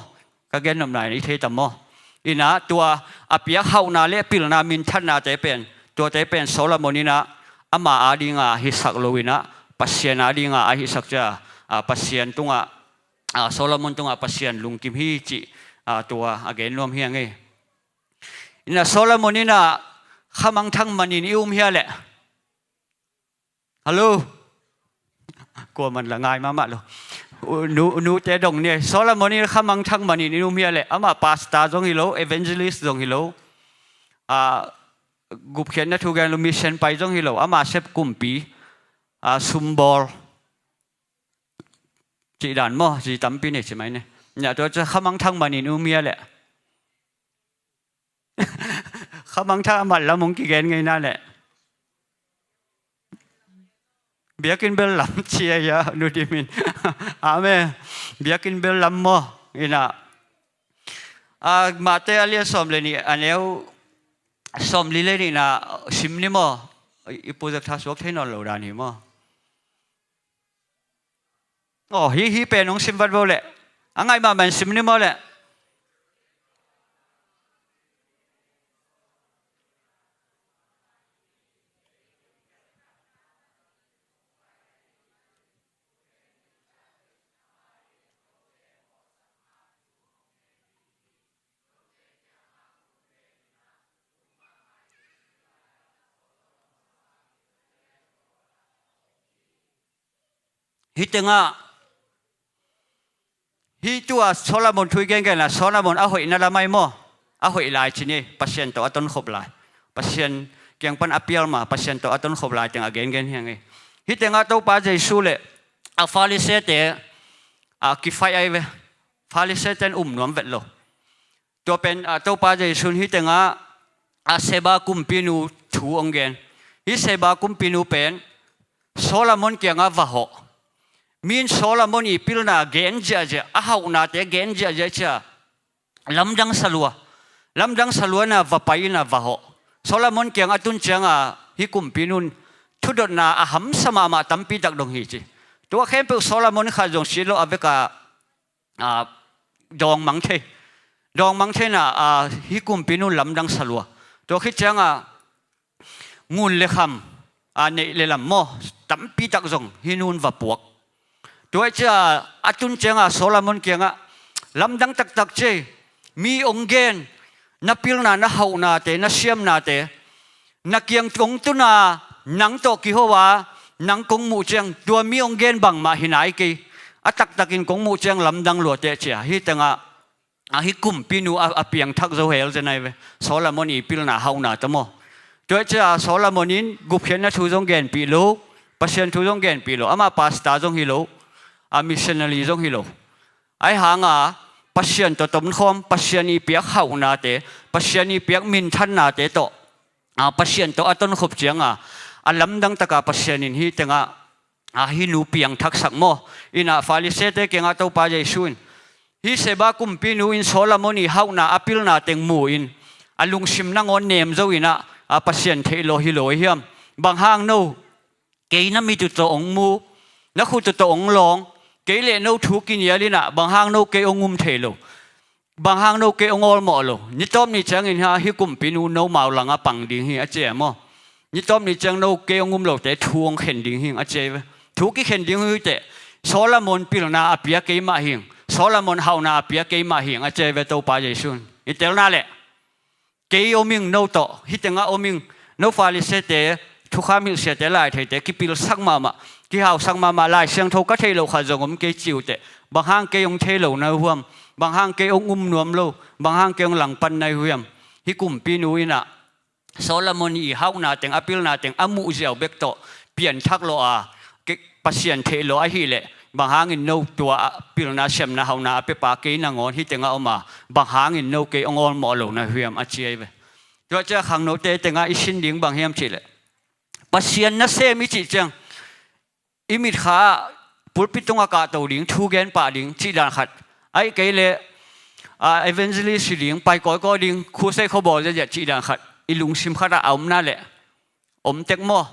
Ka gen nopna in i thei tam maw. Inah tua a piak hauhna le pilna minthanna te pen, tuate pen Solomon in ah ama adinga hisak lo inah Pasian adinga a hisak cia, a, Pasian tungah, a, Solomon tungah Pasian lungkim hi cih, a, tua a gen nuam hi ing ei. Inah Solomon in ah khamangthang manin i um hia leh? Hallo? Kua man la ngai mahmah lo. U, nu, nute dong ni. Solomon in khamangthang manin i um hia leh? Amah pastor zong hi lo, evangelist zong hi lo. A, gupkhiatna thu gen lo, mission pai zong hi lo. Amah sep kumpi, a, sumbawl cih dan maw, zi tampi nei ci mai ni. Inah tua cia khamangthang manin i um hia leh? Khamangthang a mat lam hong kigen ngei na leh. Biakinn bel lam cia ia, Nu Dim in. Amen. Biakinn bel lam maw. Inah, a, Mate a lian sawm le nih a neu sawm li le nihna sim ni maw. I, i projector suak thei nawn lo dan hi maw. Aw, hi, hi pen hong sim vat vo leh. A ngaih mahmah in sim ni maw leh. Hih tengah, hih tua Solomon thu i gengen a, Solomon a hoihna lam ahi maw? A hoih lai ci ni, Pasian tawh a tonkhop lai. Pasian kiang pan a pial ma, Pasian tawh a tonkhop lai teng a gengen hi ing ei. Hih tengah Topa Jesu le a Farisee-te, a, kifaih ahi ve. Farisee-te in um nuam vet lo. Tua pen, a, Topa Jesu in hih tengah, a, Seba kumpinu thu hong gen. Hih Seba kumpinu pen Solomon kiangah va hawh. Mi in Solomon i pilna gen ziahziah, a hauhnate gen ziahziah cia, lamdang salua. Lamdang salua inah va pai inah va hawh. Solomon kiangah a tun cianga hih kumpinu in thudotna a hamsa mahmah tampi tak dong hi ci. Tua khempeuh Solomon khat zong si lo a veka, a, dawngmang thei. Dawngmang theina, a, hih kumpinu in lamdang salua. Tua khit cianga ngun le kham, a, neih le lam maw, tampi tak zong hih nu in va puak. Tua ahih cia a tun cianga Solomon kiangah Lamdang taktak ci ei. Mi hong gen, na pilna, na hauhnate, na siamnate, na kiang hong tun a, nang tawh kiho a, nang kong muh ciang, tua mi hong gen bangmah hi nai kei. A taktakin kong muh ciang lamdang lua teh ci a. Hih tengah, a hih kumpinu a, a piangthak zo hel zen ahi ve. Solomon i pilna hauhna tawh maw. Tua hi ci a Solomon in gupkhiatna thu zong genpih lo, Pasian thu zong genpih lo. Amah pastor zong hi lo, a missionary zong hi lo. Ahi hanga Pasian tawh tonkhawm, Pasian i piak hauhnate, Pasian i piak minthannate tawh, a, Pasian tawh a tonkhop cianga, a lamdang taka Pasian in hih tengah, a, hih nu piangthaksak maw. Inah Farisee-te kiangah Topa Jesu in, hih Sheba kumpinu in Solomon i hauhna a pilna teng mu-in, a lungsim nangawn nem zo inah, a, Pasian theih lo hi lo ahi hiam? Bang hang no kei na mit uh tawh hong mu, na khut uh tawh hong lawng, kei le no thu kinial inah, bang hang no kei hong um thei lo? Bang hang no kei hong awlmawh lo? Ni tawp ni ciangin ha, hih kumpinu nomau langah pang ding hi a ci e maw. Ni tawp ni ciang no kei hong um lote thu hong khen ding hi a ci e ve. Thu kikhen ding hi teh, Solomon pilna a pia kei mah hing, Solomon hauhna a pia kei mah hing a ci e ve Topa Jesu in. I telna leh, kei om ing no tawh, hih tengah om ing, no Farisee-te, thukham hilhsiate, laitheite, kipilsak mahmah, kihausak mahmah, Lai Siangtho ka theih loh khat zong om kei ci uh teh, bang hang kei hong thei lo na uh hiam? Bang hang kei hong um nuam lo? Bang hang kei hong langpan na uh hiam? Hih kumpinu inah Solomon i hauhna teng, a pilna teng a muh ziau bek tawh pianthak lawh a, kei Pasian theih lawh ahih leh, bang hangin no tua a pilna, siamna, hauhna a piapa kei nangawn hih tengah om a, bang hangin no kei hong awlmawh lo na uh hiam a ci ahi ve. Tua ciah khangnote tengah i sin ding bang hiam cih leh, Pasian nasem i cih ciang, i mitkha ah pulpit tungah kahto ding, thu gen pah ding cih dan khat, ahih kei leh, a, evangelist hi ding, pai kawikawi ding, crusade khuabawl ziahziah cih dan khat i lungsim khatah a omna leh om tek maw?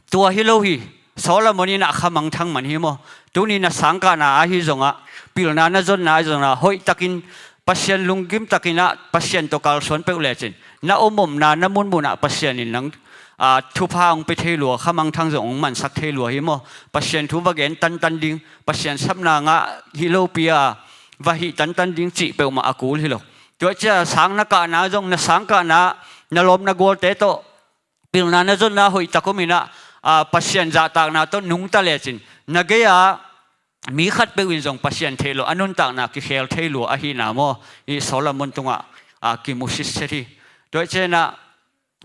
Tua hi lo hi. Solomon inah kha mangthang man hi maw. Tuni na sangkahna ahi zongah, pilna na zonna ahi zongah, hoihtakin, Pasian lunggim takinah Pasian tawh kalsuan peuh lecin, na om omna, na munmunah Pasian in nang, a, thupha hong pia thei lua, kha mangthang zong hong mansak thei lua hi maw. Pasian thu va gen tantan ding, Pasian sapna ngah hi lopi a va hih tantan ding cih peuhmah a kul hi lo. Tua ciah sang na kahna zong, na sangkahna, na lawm na gualte tawh pilna na zonna hoihtak om inah, a, Pasian zahtakna tawh nungta lecin, na gei-a mi khatpeuh in zong Pasian theih loh a nuntakna kikhel thei lua ahihna maw, i Solomon tungah, a, kimu sitset hi. Tua hi cianah,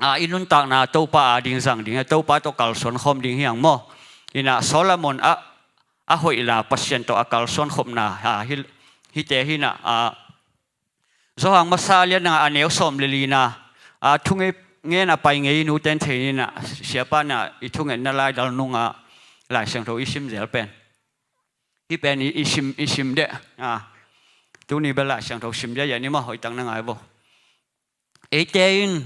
a, i nuntakna Topa a ding zang ding, Topa tawh kalsuan khawm ding hi hang maw. Inah Solomon a, a hoihna, Pasian tawh a kalsuan khopna, a, hi, hihte hinah, a, Johan masa lian nga a neu sawm le lina, a, thunget ngen a pai ngei nute in thei ninah, siapa inah i thungetna laidal nungah Lai Siangtho i sim zel pen, hih pen i, i sim, i sim deh, a, tuni bel Lai Siangtho sim deh, a ni mah hoihtak na ngai vo. Eite in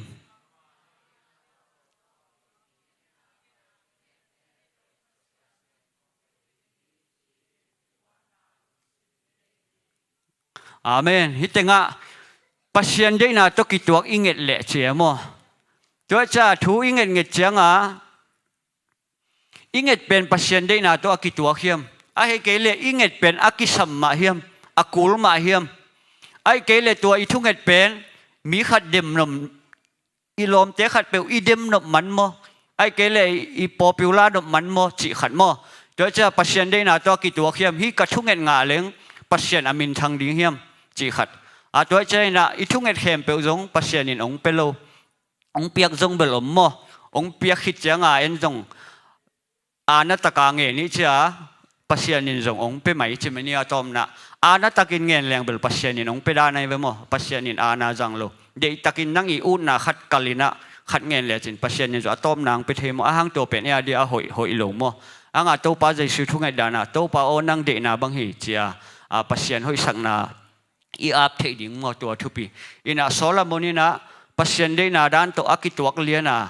Amen. Hih tengah Pasian deihna tawh kituak i nget leh ci e maw. Tua ciah thu i ngetnget cianga i nget pen Pasian deihna tawh a kituak hiam? Ahih kei leh i nget pen a kisam mah hiam? A kul mah hiam? Ahih kei leh tua i thunget pen mi khat demnop, i lawmte khatpeuh i demnop man maw? Ahih kei leh i popular nop man maw cih khat maw? Tua ciah Pasian deihna tawh a kituak hiam? Hih ka thunget ngah leng Pasian a minthang ding hiam cih khat. A, tua ciah inah i thunget khempeuh zong Pasian in hong pia lo. Hong piak zong bel om maw? Hong piak khit cianga en zong aana taka ngen i ci a, Pasian in zong hong pia mai ci mai ni a tawpna. Aana takin ngen leng bel Pasian in hong pia dan ahi ve maw? Pasian in aana zang lo. Deihtakin nang i utna khat kal inah khat ngen lecin Pasian in zong a tawpna hong pia thei maw? A hang tua pen ei a dia a hoih, hoih lo maw? A nga Topa Jesu thunget dana, Topa aw, nang deihna bang hi ci a, a, Pasian hoihsakna i ap theih ding maw, tua thupi. Inah Solomon inah Pasian deihna dan tawh a kituak liana,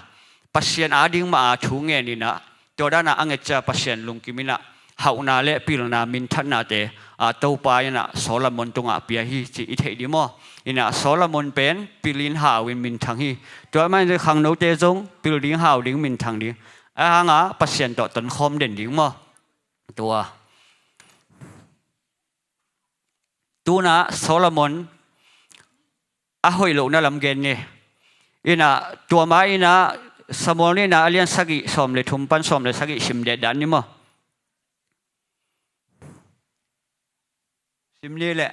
Pasian a ding mah a thu ngen inah, tua dana a nget ciah Pasian lungkim inah hauhna le pilna minthatnate, a, Topa inah Solomon tungah pia hi ci i theih ding maw? Inah Solomon pen pilin hau in minthang hi. Tua mah in khangnote zong pil ding, hau ding, minthang ding. A hanga Pasian tawh tonkhawm den ding maw? Tua. Tuna Solomon a hoih lohna lam gen ni. Ina, tua ma ina Samuel nihna a lian sagih sawm le thum pan sawm le sagih sim dehdah ni maw? Sim ni leh.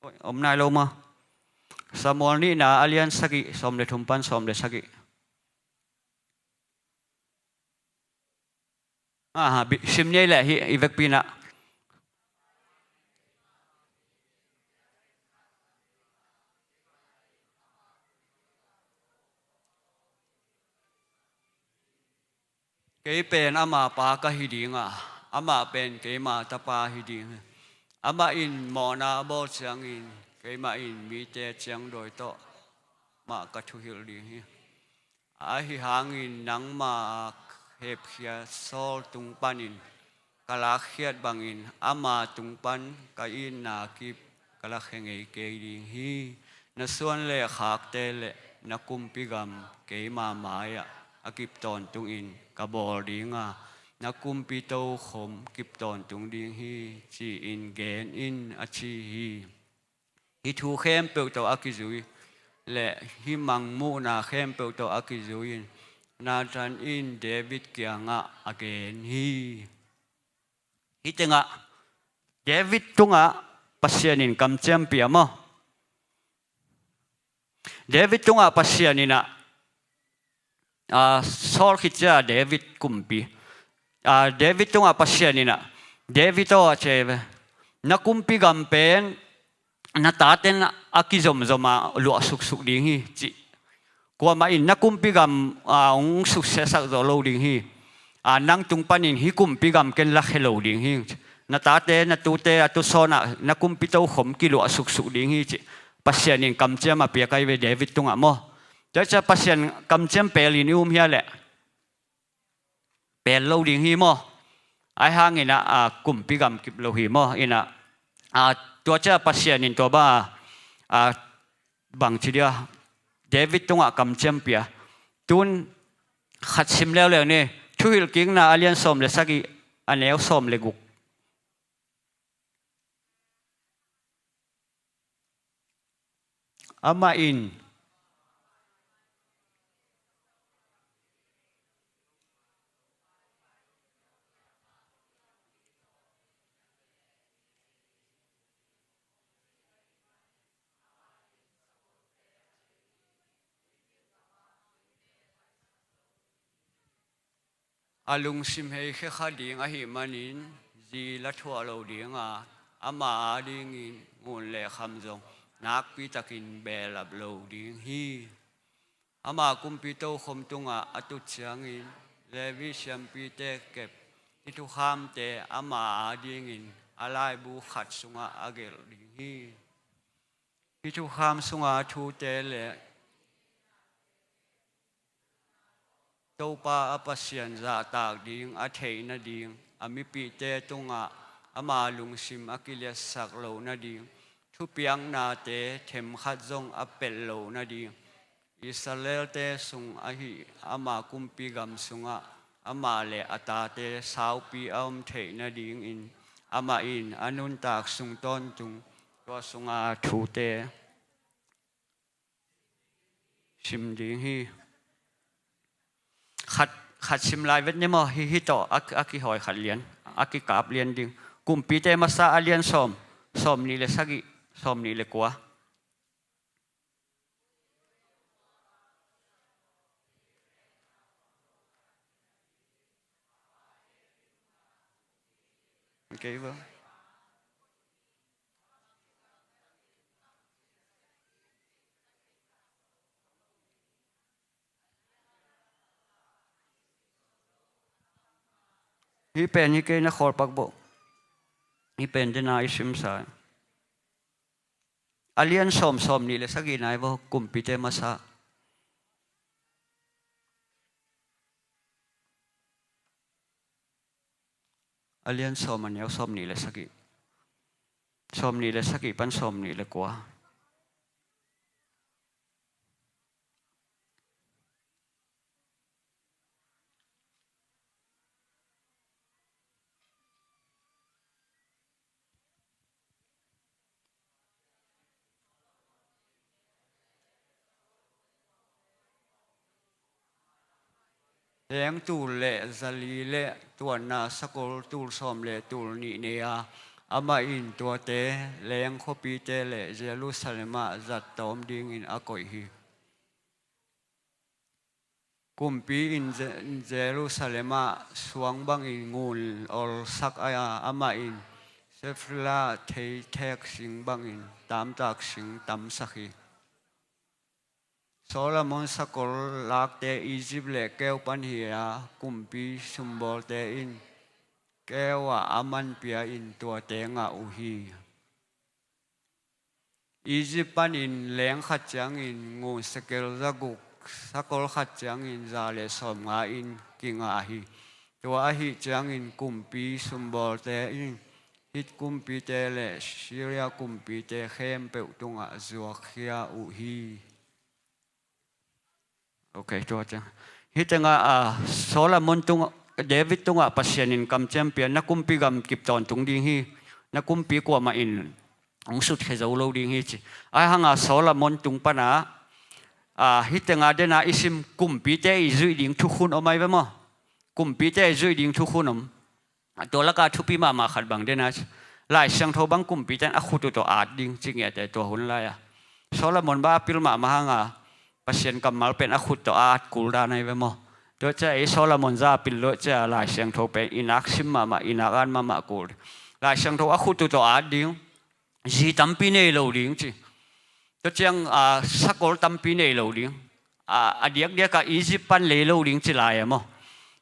Oi, om nai lo maw? Samuel nihna a lian sagih sawm le thum pan sawm le sagih. Aha, bi-, sim ni leh hi, i vekpi na. Kei pen ama pa ka hi ding a, amah pen keima tapa hi ding hi. Amah in mawhna a bawl ciangin, keimah in mite ciangdawi tawh mah ka thuhilh ding hi. Ahi hangin nangma hepkhia Saul tung panin ka lakkhiat bangin ama tung pan ka itna kip ka lakhia ngei kei ding hi. Na suan le khakte le na kumpi gam keima mai-ah a kip tawntungin ka bawl ding a, na kumpi tokhom kip tawntung ding hi, ci-in gen in, a ci hi. Hih thu khempeuh tawh a kizui le hih mangmuhna khempeuh tawh a kizui-in Nathan in David kiangah a gen hi. Hih tengah David tungah Pasian in kamciam pia maw? David tungah Pasian in ah, ah, Saul khit ciang David kumpi. Ah, David tungah Pasian in ah, David aw, a ci ve, na kumpi gam pen na taten a kizomzom a luah suksuk ding hi, ci. Kuamah in na kumpi gam, ah, hong suksiasak zo lo ding hi. Ah, nang tung panin hih kumpi gam ken lakhia lo ding hi. Na tate, na tute, a tusawn ah na kumpi tokhom kiluah suksuk ding hi, ci. Pasian in kamciam a piak ahi ve David tungah maw? Tua ciang Pasian kamciam pelin i um hia leh? Pel lo ding hi maw? Ahi hangin ah, ah, kumpi gam kip lo hi maw? In ah, ah, tua ciang Pasian in tua bang, ah, bang ci dia, David tungah kamciam pia. Tun khat sim leuleu ni, Thuhilhkikna a lian sawm le sagih, a neu sawm le guk. Amah in a lungsim heikhia kha ding ahih manin zi la thuah lo ding a, ama adingin ngun le kham zong nakpi takin behlap lo ding hi. Ama kumpi tokhom tungah a tut ciangin Levi siampite kep hih thukhamte ama adingin a laibu khat sungah a gelh ding hi. Hih thukham sunga thute le Topa a Pasian zahtak ding a theih nading, a mipihte tungah ama lungsim a kiliatsak loh nading, thupiaknate themkhat zong a pelh loh nading, Israelte sung ahi ama kumpi gam sungah amah le a tate saupi a om theih nadingin amah in a nuntak sung tawntung tua sunga thute sim ding hi. Khat, khat sim lai vet ni maw? Hih, hih tawh a, a kihawi khat lian, a kikap lian ding. Kumpite masa a lian sawm, sawm nih le sagih, sawm nih le kua. Okay, bro. Hih pen hi kei na khawl pak bawh. Hih pen dena i simsa. A lian sawm, sawm nih le sagih nai vaw, kumpite masa. A lian sawm, a neu sawm nih le sagih. Sawm nih le sagih pan sawm nih le kua. leng tul le zali le tuanna sakol tul sawm le tul nih nei a, amah in tuate leng khuapite le Jerusalem ah zattawm dingin a koih hi. Kumpi in Je-, Jerusalem ah suang bangin ngun olsak a, amah in Shephelah theithek sing bangin tamtak sing tamsak hi. Solomon sakol lakte Egypt le keu pan hi a, kumpi sumbawlte in keu ah a man pia in tuate ngah uh hi. Egypt panin leng khat ciangin ngun sekel zaguk, sakol khat ciangin za le sawmnga in kingah hi. Tua ahih ciangin kumpi sumbawlte in Hit kumpite le Syria kumpite khempeuh tungah zuakkhia uh hi. Ok, tua ciang. Hih tengah, ah, Solomon tung, David tungah Pasian in kamciam pia, na kumpi gam kip tawntung ding hi, na kumpi kuamah in hong sutkhia zo lo ding hi ci. Ahi hanga Solomon tung pana, ah, hih tengah dena i sim kumpite i zuih ding thukhun om ahi ve maw? Kumpite i zuih ding thukhun om. Tua laka thupi mahmah khat bang den a, Lai Siangtho bang kumpite in a khut uh tawh at ding ci ngiate tua hun lai-a. Solomon bang a pil mahmah hanga Pasian kammal pen a khut tawh a at kul dan ahi ve maw? Tua cia ei Solomon za a pil lo cia Lai Siangtho pen i nak sim mahmah, i nak at mahmah kul. Lai Siangtho a khut uh tawh at ding. Zi tampi nei lo ding ci. Tua ciang, ah, sakol tampi nei lo ding. Ah, a diakdiak ah Egypt pan lei lo ding ci lai a maw?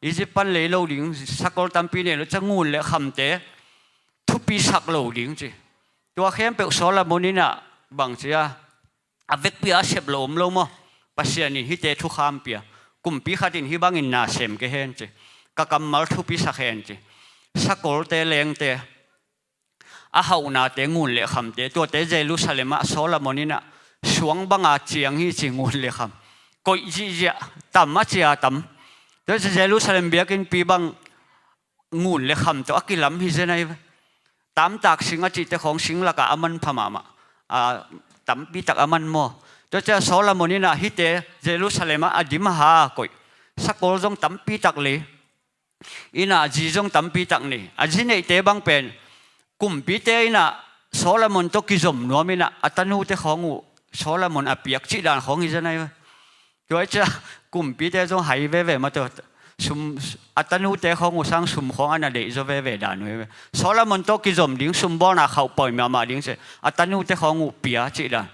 Egypt pan lei lo ding, sakol tampi nei lo, cia ngun le khamte thupi sak lo ding ci. Tua khempeuh Solomon in ah bang cia, a vekpi a sep lo om lo maw? Pasian in hihte thukham pia. Kumpi khat in hih bangin na sem kei hen ci. Ka kammal thupi sak hen ci. Sakolte, lengte, a hauhnate, ngun le khamte, tuate Jerusalem ah Solomon in ah suang banga ciang hi ci, ngun le kham. Koih zihziah, tam a cia tam. Tua Jerusalem biakinnpi bang ngun le kham tawh a kilam hi zen ahi ve. Tamtak sing a cihte khawng sing lakah a manpha mahmah. A, tampitak a man maw? Tua cia Solomon in ah hihte Jerusalem ah a dim a ha koih. Sakol zong tampitak lei. In ah zi zong tampitak nei. A zi neihte bang pen kumpite in ah Solomon tawh kizom nuam in ah a tanute khawng uh Solomon a piak cih dan khawng hi zen ahi ve. Tua hi cia kumpite zong hai veve mah tua. Sum, a tanute khawng uh sang sum khawng a na deih zaw veve dan uh hi ve. Solomon tawh kizom ding, sumbawlna khauh pawi mahmah ding ci. A tanute khawng uh pia cih dan.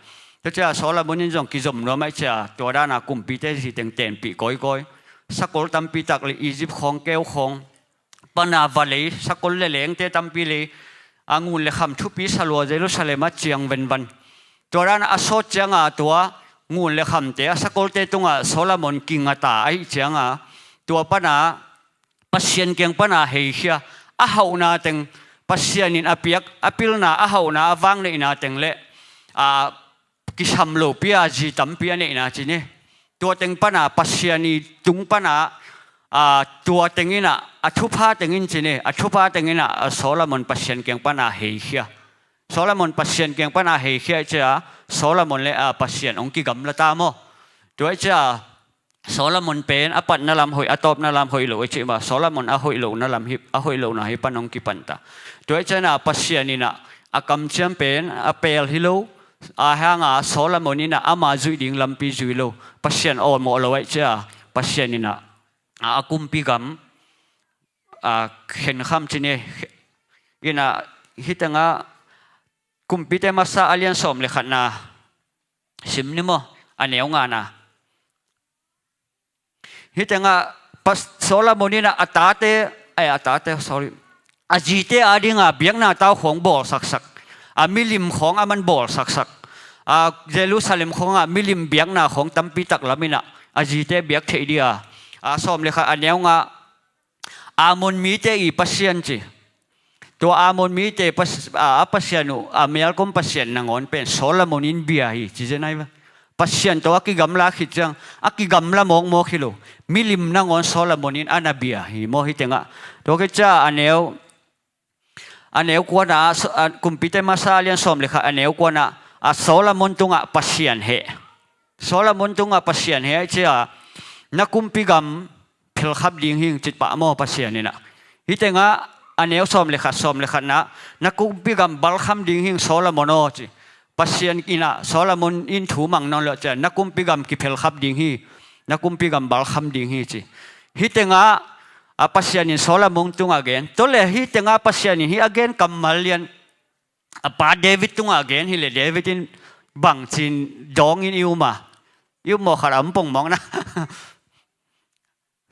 Tua cia Solomon in zong kizom nuam ahi cia tua dana kumpite zi teng tenpih kawikawi. Sakol tampitak le Egypt khawng, keu khawng, pana va lei, sakol le lengte tampi lei, a ngun le kham thupi sa lua Jerusalem ah ciang venvan. Tua dan a sawt cianga tua ngun le khamte a sakolte tungah Solomon kinga ta ahih cianga tua pana Pasian kiang pana heikhia, a hauhna teng Pasian in a piak, a pilna, a hauhna, a vangneihna teng le, a, kisam lopi a zi tampi a neihna ci ni. Tua teng pana Pasian i tung pana, a, tua teng in ah, a thupha teng in ci ni, a thupha teng in ah, a, Solomon Pasian kiang pana heikhia. Solomon Pasian kiang pana heikhia cia, Solomon le, a, Pasian hong kigamla ta maw? Tua cia, Solomon pen a patna lam hoih, a tawpna lam hoih lo i cih mah, Solomon a hoih lohna lam hi, a hoih lohna hi pan hong kipanta. Tua i ciangin ah Pasian in ah a kamciam pen a pel hi lo, a hanga Solomon in ah ama zuih ding lampi zui lo, Pasian awlmawh lo ahih cia, Pasian in ah a, a kumpi gam, a, khenkham ci ni, in ah hih tengah Kumpite Masa a lian sawm le khatna sim ni maw, a neu ngana. Hih tengah Pas-, Solomon in ah a tate, ai, a tate, sorry, a zite a dinga biakna tau khawng bawlsaksak, a milim khawng a man bawlsaksak, a Jerusalem khawngah milim biakna khawng tampitak lam in ah a zite biak theih dia, a sawm le khat a neu nga, Ammon mite i pasian ci. Tua Ammon mite pas-, a, a pasian uh, a melkom pasian nangawn pen Solomon in bia hi ci zen ai va. Pasian tawh a kigamla khit ciang, a kigamla mawkmawk hi lo. Milim nangawn Solomon in a na bia hi maw hih tengah. Tua khit ciang a neu, a neu kuana, a, Kumpite Masa a lian sawm le khat a neu kuana, a Solomon tungah Pasian heh. Solomon tungah Pasian heh cia, na kumpi gam phelkhap ding hi ing ci pah maw Pasian in ah. Hih tengah a neu sawm le khat, sawm le khatna, na kumpi gam balkham ding hi ing Solomon aw ci. Pasian in ah Solomon in thu mang nawn lo ciah na kumpi gam kiphelkhap ding hi, na kumpi gam balkham ding hi ci. Hih tengah a Pasian in Solomon tungah gen. Tua le hih tengah Pasian in hih a gen kammal lian a pa David tungah gen hi le David in bangcin dawngin i um a, i um maw khat a um pongmawkna.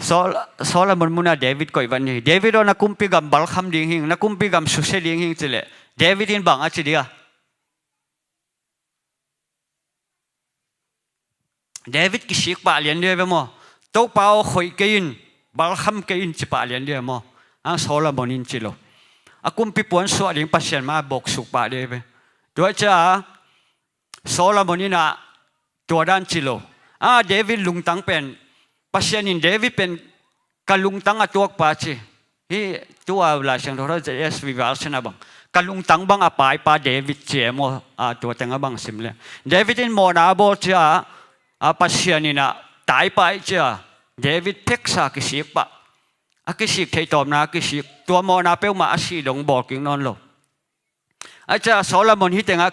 Sol-, Solomon munah David koih van hi. David aw na kumpi gam balkham ding hi ing, na kumpi gam susia ding hi ing ci le David in bang a ci dia. David kisik pah lian dia ve maw. Topa aw khoih kei in, balkham kei in ci pah lian dia maw. Ang Solomon in ci lo. A kumpi puan suah ding Pasian ma boksuk pah dia ve. Tua ciah Solomon in ah tua dan ci lo. A David lungtang pen Pasian in David pen ka lungtang a tuakpa ci. Hih tua Lai Siangtho tawh Z S V version a bang ka lungtang bang a paipa David ci e maw. A tua teng a bang sim le David in mawhna a bawl ciah a Pasian in ah taipa i ciah David pheksa kisik pah. A kisik theih tawpna a kisik tua mawhna peuhmah a sih dong bawl kik nawn lo. A ciah Solomon hih tengah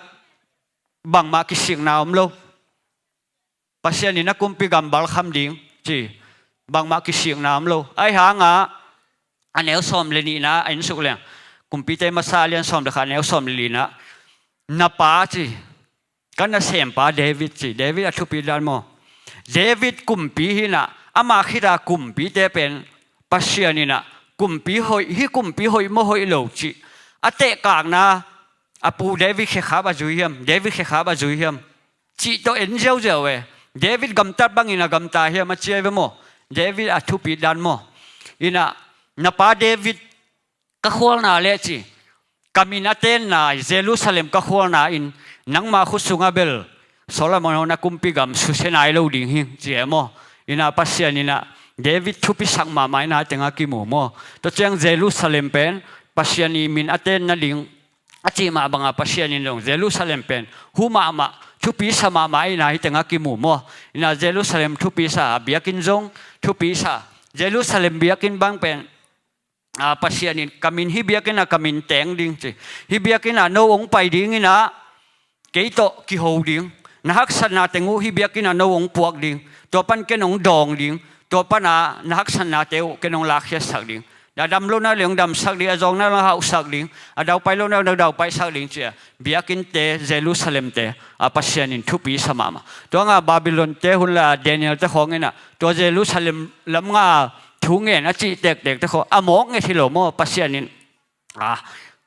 bangmah kisikna om lo. Pasian in a kumpi gam balkham ding ci bangmah kisikna om lo. Ahi hangah a neu sawm le nihna a ensuk leng Kumpite masa a lian sawm le khat a neu sawm le nihna na pa ci ka nasempa David ci. David a thupi dan maw. David kumpi hi in ah ama khita kumpite pen Pasian in ah kumpi hoih hi, kumpi hoih maw hoih lo cih a tehkakna a pu David khekhap a zui hiam, David khekhap a zui hiam cih tawh en ziauziau e. David gamtat bangin a gamta hiam a ci a ve maw. David a thupi dan maw. In ah na pa David ka khualna le ci ka min a tenna Jerusalem ka khualna in nangma khut sungah bel Solomon aw na kumpi gam susia nai lo ding hi ci e maw. In ah Pasian in ah David thupisak mahmah in ah tengah kimu maw. Tua ciang Jerusalem pen Pasian i min a tenna ding a cih mah bangah Pasian in zong Jerusalem pen hu mahmah, thupisa mahmah in ah hih tengah kimu maw. In ah Jerusalem thupisa, a biakinn zong thupisa. Jerusalem biakinn bang pen a Pasian in ka min hih biakinn ah ka min teng ding ci. Hih biakinn ah no hong pai ding in ah kei tawh kiho ding. Na haksatna teng uh hih biakinn ah no hong puak ding. Tua pan ken hong dawng ding. Tua pan a na haksatnate uh ken hong lakkhiatsak ding. A dam lohna le hong damsak ding, a zawkna le hong hauhsak ding, a daupai lohna le hong daupaisak ding ci a biakinnte, Jerusalemte a Pasian in thupisa mahmah. Tua ngah Babylonte hun la Daniel te khawng in ah tua Jerusalem lam ngah thu ngen a cih tektek te khawng a mawk nget hi lo maw. Pasian in a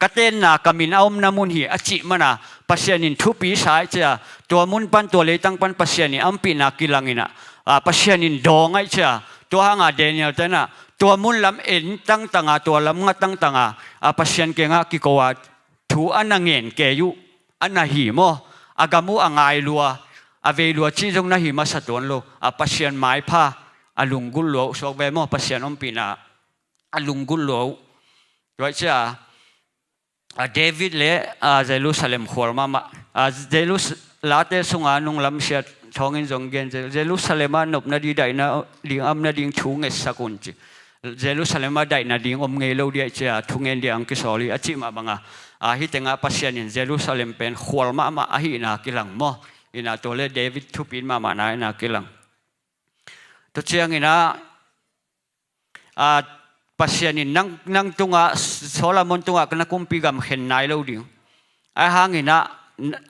ka tenna ka min a omna mun hi a cih mana Pasian in thupisa i ci a tua mun pan, tua leitang pan Pasian in a ompihna kilang in ah a Pasian in dawng a i ci a tua hanga Daniel te in ah tua mun lam en tangtanga tua lam ngah tangtanga a Pasian kiangah kiko a thu a na ngen kei uh a na hi maw. A gam uh a ngai lua, a vei lua cih zong na hi masa tuan lo. A Pasian maipha a lunggulh lua uh suak ve maw. Pasian ompihna a lunggulh lua uh. Tua i ci a a David le a Jerusalem khual mahmah. A Jerus-, Late sunga nunglam siat thawngin zong gen Jer-, Jerusalem ah nopna ding, daihna ding, amna ding thu ngetsak un ci. Jerusalem ah daihna ding om ngei lo ding a i ci a thungen ding ang kisawl hi a cih mah banga a hih tengah Pasian in Jerusalem pen khual mahmah ahihna kilang maw. In ah tua le David thupi mahmahna in ah kilang. Tua ciangin ah a Pasian in nang, nang tungah, Solomon tungah na kumpi gam khen nai lo ding. Ahi hangin ah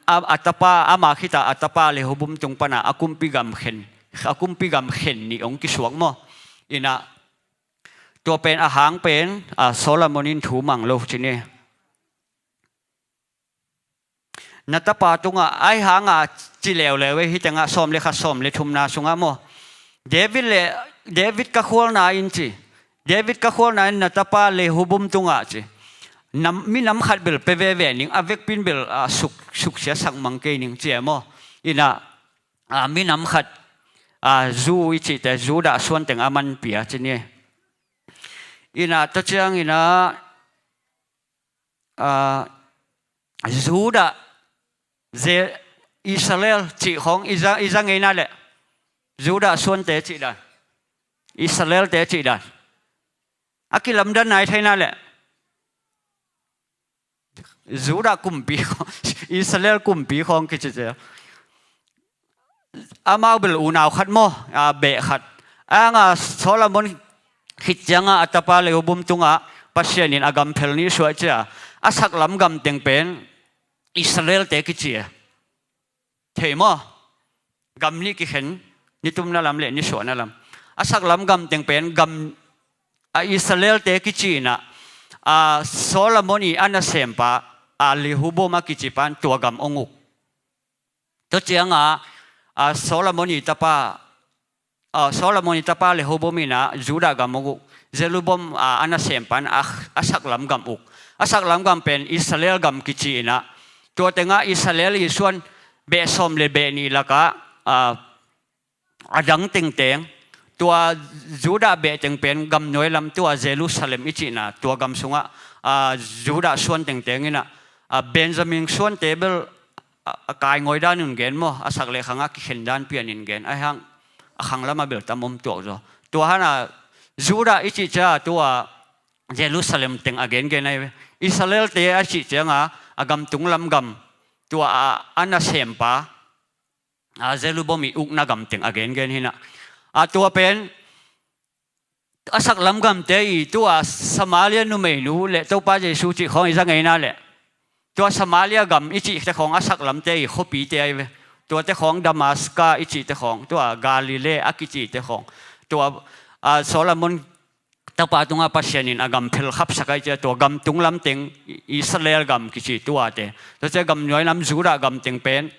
a, a tapa, ama khita a tapa Rehoboam tung pana a kumpi gam khen, a kumpi gam khen nih hong kisuak maw. In ah tua pen a hang pen a Solomon in thu mang lo ci ni. Na tapa tungah ahi hanga ci leuleu e, hih tengah sawm le khat, sawm le thumna sungah maw. David le, David ka khualna in ci. David ka khualna in na tapa Rehoboam tungah ci. Nam, minam khat bel pia veve ning, a vekpin bel a suk, suksiasak mang kei ning ci e maw. In ah a minam khat a Jew i cihte, Judah suan teng a manpia ci ni. In ah tua ciangin ah a Judah, Ze-, Israel cih khawng i za, i za ngeina le Judah suante cih dan. Israel-te cih dan. A kilamdan nai theina leh Judah kumpi khawng, Israel kumpi khawng kici cia. Amau bel unau khat maw, a, beh khat. A nga Solomon khit cianga a tapa Rehoboam tungah Pasian in a gam phel ni suah cia. A saklam gam teng pen Israel-te kici a. Thei maw? Gam nih kikhen, nitumna lam le nisuahna lam. A saklam gam teng pen gam, a, Israel-te kici inah, a, Solomon i a nasempa, a, Rehoboam a kici pan tua gam ong uk. Tua cianga, a, Solomon i tapa, a, Solomon i tapa Rehoboam inah Judah gam ong uk. Jeroboam, a, a nasem pan a, a saklam gam uk. A saklam gam pen Israel gam kici inah. Tua tengah Israel i suan beh sawm le beh nih lakah, a, a dang tengteng. Tua Judah beh teng pen gam nuai lam tua Jerusalem i cihna. Tua gam sungah, a, Judah suan tengteng inah, a, Benjamin suante bel, a, a kai ngawi dan un gen maw, a sak le khangah kikhen dan pian in gen. Ahi hang a khang lamah bel tam om tuak zaw. Tua hana Judah i cih cia tua Jerusalem teng a gengen ahi ve. Israel-te a cih cianga a gam tunglam gam tua a, a nasempa, a, Jeroboam i ukna gam teng a gengen hinah. A tua pen a saklam gamte i tua Samaria numeinu le Topa Jesu cih khawng i za ngeina le tua Samaria gam i cihte khawng a saklamte i khuapite ahi ve. Tuate khawng Damaska i cihte khawng, tua Galilee a kicite khawng, tua, a, Solomon tapa tungah Pasian in a gam phelkhapsak ahi cia, tua gam tunglam teng Israel gam kici tuate. Tua cia gam nuailam Judah gam teng pen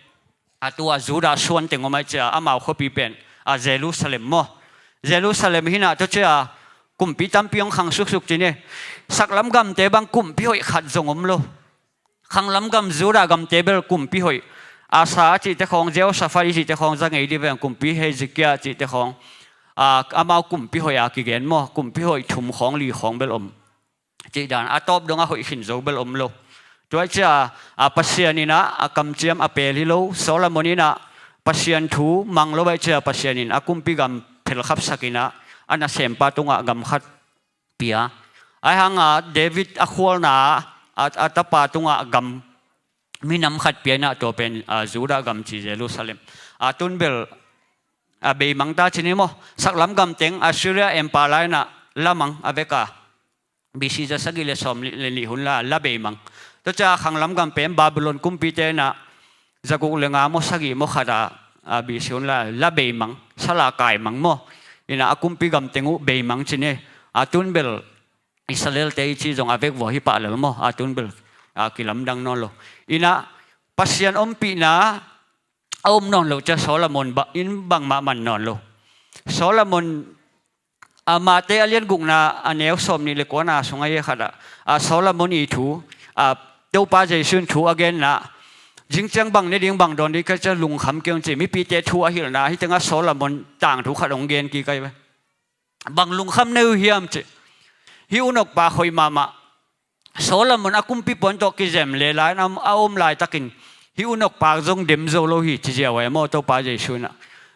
a tua Judah suan teng om ahi cia, amau khuapi pen, a, Jerusalem maw. Jerusalem hinah tua cia kumpi tampi hong khang suksuk ci ni. Saklam gamte bang kumpi hoih khat zong om lo. Khanglam gam Judah gamte bel kumpi hoih. Asa cihte khawng, Jehoshaphat i cihte khawng za ngei dih veng, kumpi Hezekiah cihte khawng, a, amau kumpi hoih a kigen maw, kumpi hoih thum khawng li khawng bel om. Cih dan a tawp dong a hoih khin zo bel om lo. Tua cia, a, Pasian inah a kamciam a pel hi lo, Solomon inah Pasian thu mang lo ahi cia Pasian in a kumpi gam phelkhapsak inah a nasempa tungah gam khat pia. Ahi hanga David a khualna a, a tapa tungah gam minam khat pia inah tua pen, a, Judah gam ci Jerusalem. A tun bel, a, beimang ta ci ni maw. Saklam gam teng Assyria Empire lai inah lamang a veka. B C za sagih le sawm le nih hun la, la beimang. Tua cia khanglam gam pen Babylon kumpite inah zaguk le nga maw sagih maw khat a, a, B C hun la, la beimang, sala kaimang maw. Inah a kumpi gam teng uh beimang ci ni. A tun bel Israel-te i ci zong a vek vua hi pah lel maw, a tun bel, a, kilamdang nawn lo. Inah Pasian ompihna a om nawn lo cia Solomon ba-, in bangmah man nawn lo. Solomon, a, Mate a lian gukna a neu sawm nih le kuana sungah hi khatah, a, Solomon i thu, a, Topa Jesu in thu a genna, zingciang bang ne ding bang dawn ding ka cia lungkham kei un ci, mipite thu a hilhna, hih tengah Solomon tangthu khat hong gen kik ahi ve. Bang lungkham nei uh hiam cih. Hih unokpa hoih mahmah. Solomon a kumpi puan tawh kizem le lai-in a om laitakin hih unokpa zong dem zo lo hi ci ziau e maw Topa Jesu inah.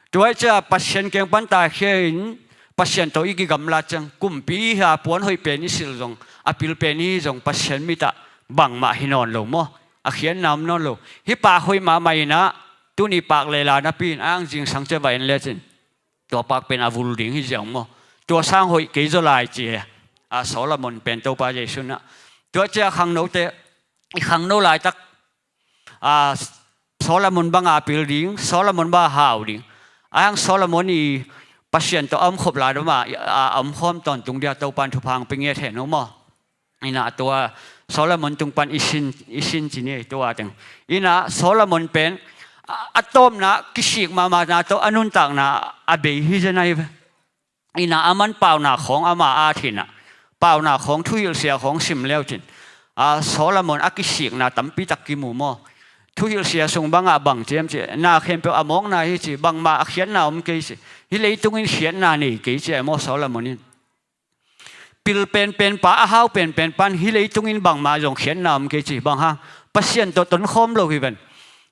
Tua hi cia Pasian keng pan taikhia in Pasian tawh i kigamlat ciang kumpi hi a puan hoih pen i silh zong a pil pen i zong Pasian mitah bangmah hi nawn lo maw. A khiatna om nawn lo. Hih pa hoih mahmah inah tuni pak le lai napi in a ang zingsang cia va en lecin tua pak pen a vul ding hi ziau maw. Tua sang hoih kei zaw lai ci e. A Solomon pen Topa Jesu inah. Tua cia khangnote, i khangno laitak, a, Solomon banga pil ding, Solomon banga hau ding. A hang Solomon i Pasian tawh a omkhop lai dama, a, a omkhawm tawntung dia Topan thupha hong pia ngiat hen uh maw. Inah tua Solomon tung pan i sin, i sin ci ni tua teng. Inah Solomon pen, a, a tawpna, kisik mahmahna tawh a nuntakna a bei hi zen ahi ve. Inah a man pauna khawng ama at hinah. Pauna khawng thuhilhsia khawng sim leu cin. A Solomon a kisikna tampi tak kimu maw. Thuhilhsia sung bangah bang ciam ci. Na khempeuh a mawkna hi ci. Bangmah a khiatna om kei ci. Hih leitungin khiatna nei kei ci a maw Solomon in. Pil penpen pa, a hau penpen pan hih leitungin bangmah zong khiatna om kei ci bang hang. Pasian tawh tonkhawm lo hi ven.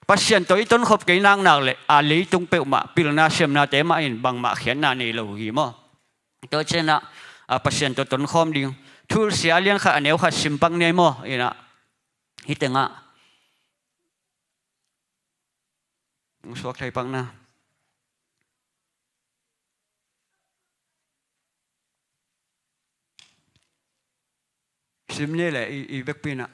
Pasian tawh i tonkhop kei naknak le a leitung peuhmah pilna siamnate mah in bangmah khiatna nei lo hi maw. Tua cianah, a, Pasian tawh tonkhawm ding. Thuhilhsia a lian khat a neu khat sim pak ni maw, inah. Hih tengah. Hong suak thei pak na. Sim ni le i, i vekpi inah.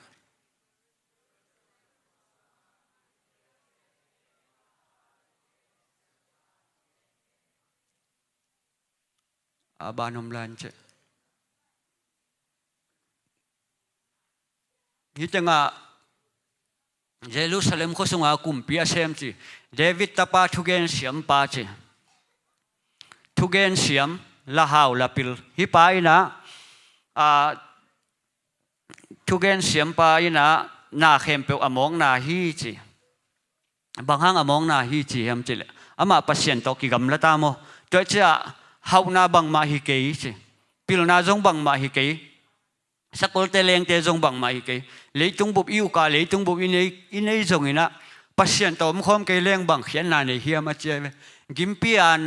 A ban om lan ceh. Hih tengah Jerusalem khua sunga kumpi a sem ci. David tapa thugen siampa ci. Thugen siam, la hau la pil. Hih pa inah, a, thugen siampa inah na khempeuh a mawkna hi ci. Bang hang a mawkna hi ci hiam cih leh, amah Pasian tawh kigamla ta maw. Tua ciah hauhna bangmah hi kei ci. Pilna zong bangmah hi kei. Sakolte lengte zong bangmah hi kei. Leitung bup i uk a, leitung bup i nei, i nei zong inah Pasian tawh omkhawm kei leng bang khiatna nei hiam a ci a ve. Gimpi a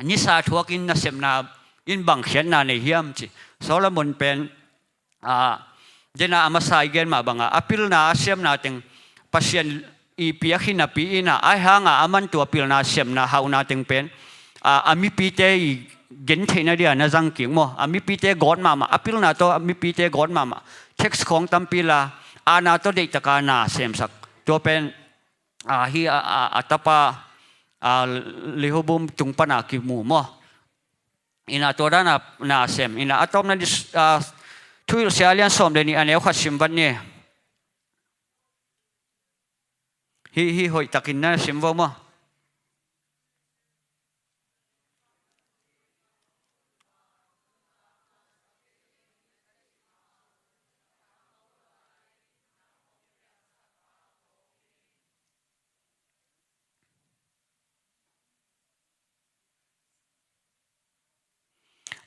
nisa thuakin nasepna in bang khiatna nei hiam ci. Solomon pen, a, dena a masa i gen mah banga a pilna a siamna teng Pasian i piak hi napi inah, ahi hanga aman tua pilna siamna hauhna teng pen, a, a mipite i gentheihna dia na zang kik maw. A mipite gawt mahmah, a pilna tawh a mipite gawt mahmah. Tax khawng tampi la, ana tawh deihtaka na semsak. Tua pen, a, hih a, a, a tapa, a, Rehoboam tung pana kimu maw. Inah tua dana na sem. Inah a tawpna di, a, Thuhilhsia a lian sawm le nih a neu khat sim vat ni. Hih, hih hoihtakin na sim vo maw.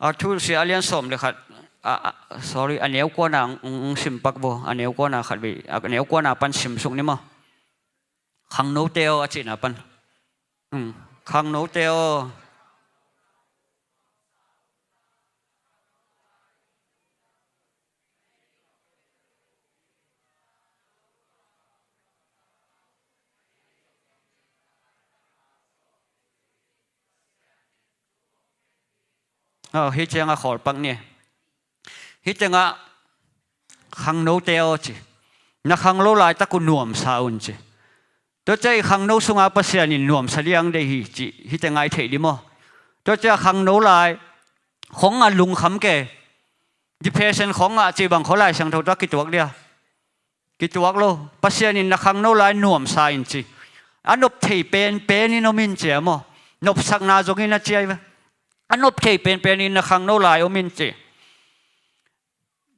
A, Thuhilhsia a lian sawm le khat, a, a, sorry, a neu kuana ng, ng, ng sim pak vo, a neu kuana khat vei, a neu kuana pan sim suk ni maw. Khangnote aw a cihna pan. Hmm. Khangnote aw. Aw, hih ciangah khawl pak ni. Hih tengah khangnote aw ci. Na khanglo laitak uh nuamsa un ci. Tua ciah i khangno sunga Pasian in nuamsa liang dei hi ci. Hih tengah i theih dih maw. Tua ciah khangno lai khong a lungkham ke. Depression khong a ci bang khaw Lai Siangtho tua kituak dia. Kituak lo. Pasian in na khangno lai nuamsa in ci. A nop thei penpen in om in ci a maw. Nopsakna zongin a ci ai ve. A nop thei penpen in na khangno lai om in ci.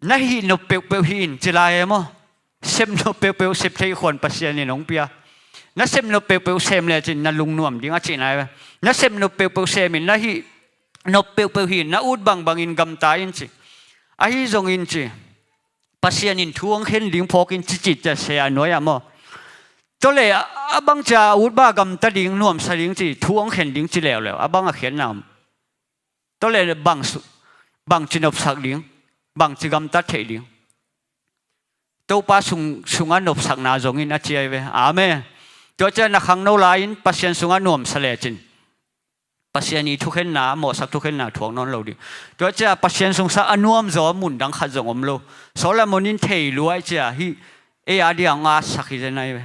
Na hih nop peuhpeuh hih in ci lai e maw. Sep nop peuhpeuh sep thei khuan Pasian in hong pia. Na sep nop peuhpeuh sem lecin na lungnuam ding a cihna ai ve. Na sep nop peuhpeuh sem in na hih nop peuhpeuh hih in na ut bangbangin gamta in ci. Ahi zongin ci. Pasian in thu hong khen ding phawkin cicit cia se a nuai ah maw. Tua le a bang cia ut ba gamta ding nuamsa ding ci thu hong khen ding ci leuleu a bang a khiatna om. Tua le bang su, bang ci nopsak ding, bang ci gamta theih ding. Topa sung, sungah nopsakna zongin a ci ai ve. Amen. Tua cia na khangno lai-in Pasian sungah nuamsa lecin. Pasian i thukhenna, mawhsak thukhenna thuak nawn lo ding. Tua cia Pasian sungsa a nuamzaw mun dang khat zong om lo. Solomon in thei luai cia hih ei a diang a sak hi zen ai ve.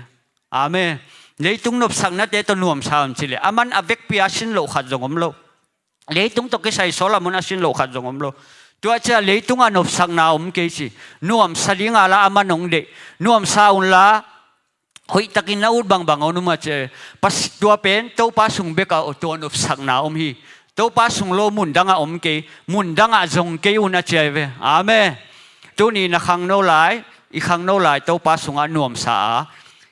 Amen. Leitung nopsaknate tawh nuamsa om cileh aman a vekpi a sin loh khat zong om lo. Leitung tawh kisai Solomon a sin loh khat zong om lo. Tua cia leitung a nopsakna om kei ci. Nuamsa dinga la aman hong deih. Nuamsa unla hoihtakin na ut bangbang a om a ci. Tua pen Topa sung bek a tua nopsakna om hi. Topa sung lo mun dangah om kei, mun dangah zong kei un a ci ai ve. Amen. Tuni na khangno lai, i khangno lai Topa sungah nuamsa a,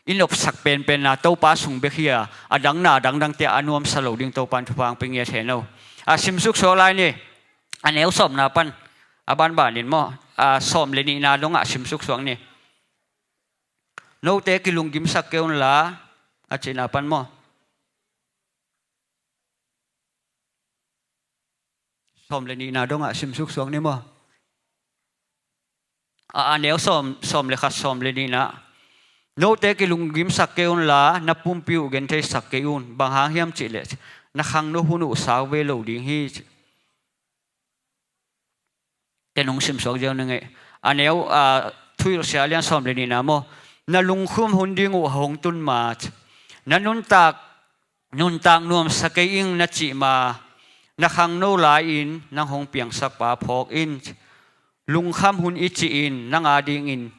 i nopsak penpenna Topa sung bek hi a, a dangna a dangdangte a nuamsa lo ding Topa in thupha hong pia ngiat hen o. A simsuk suak lai ni. A neu sawmna pan a banbanin maw, a sawm le nihna dongah simsuk suak ni. Note kilunggimsak kei unla a cihna pan maw. Sawm le nihna dongah simsuk suak ni maw? A, a neu sawm, sawm le khat, sawm le nihna. Note kilunggimsak kei unla, na pumpi uh gentheisak kei un. Bang hang hiam cihleh, na khangno hun uh sau ve lo ding hi, ci. Ken hong simsuak ziau ning ei. A neu, a, Thuhilhsia a lian sawm le nihna maw? Na lungkham hun ding uh hong tun ma, ci. Na nuntak, nuntak nuamsa kei ing na cih ma, na khangno lai-in nang hong piangsak pa phawk in, ci. Lungkham hun i cih in nang adingin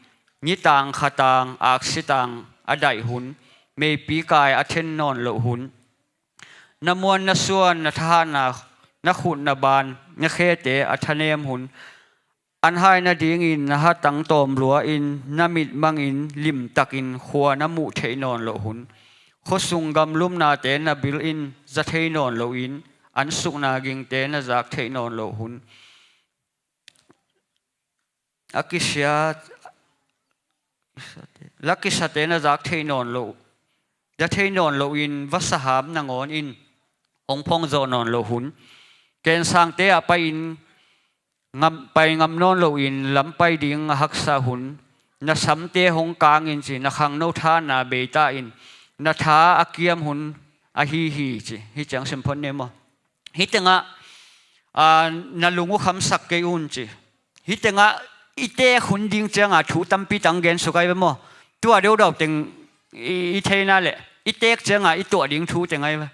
nitang khatang aksitang a daih hun, meipi kai a then nawn loh hun, na muan na suan, na thahatna, na khut na ban, na khete a thanem hun, an hai nadingin na hatang tawm lua-in, na mitmangin limtakin khua na muh theih nawn loh hun, khuasung gamlumnate na bil in za thei nawn loin, an sukna gingte na zak theih nawn loh hun, a kisia, la kisate na zak thei nawn loh, za thei nawn loin, vasaham nangawn in hong phong zawh nawn loh hun, kensangte ah pai-in ngam, pai ngam nawn loin lam pai ding a haksa hun, na samte hong kangin, ci. Na khangno thahatna beita in, na tha a kiam hun ahi hi, ci. Hih ciang simphon ni maw? Hih tengah, a, na lung uh khamsak kei un, ci. Hih tengah i teek hun ding cianga thu tampi tang gen suk ai ve maw? Tua deudau teng i, i theina le i teek cianga i tuah ding thu teng ai ve.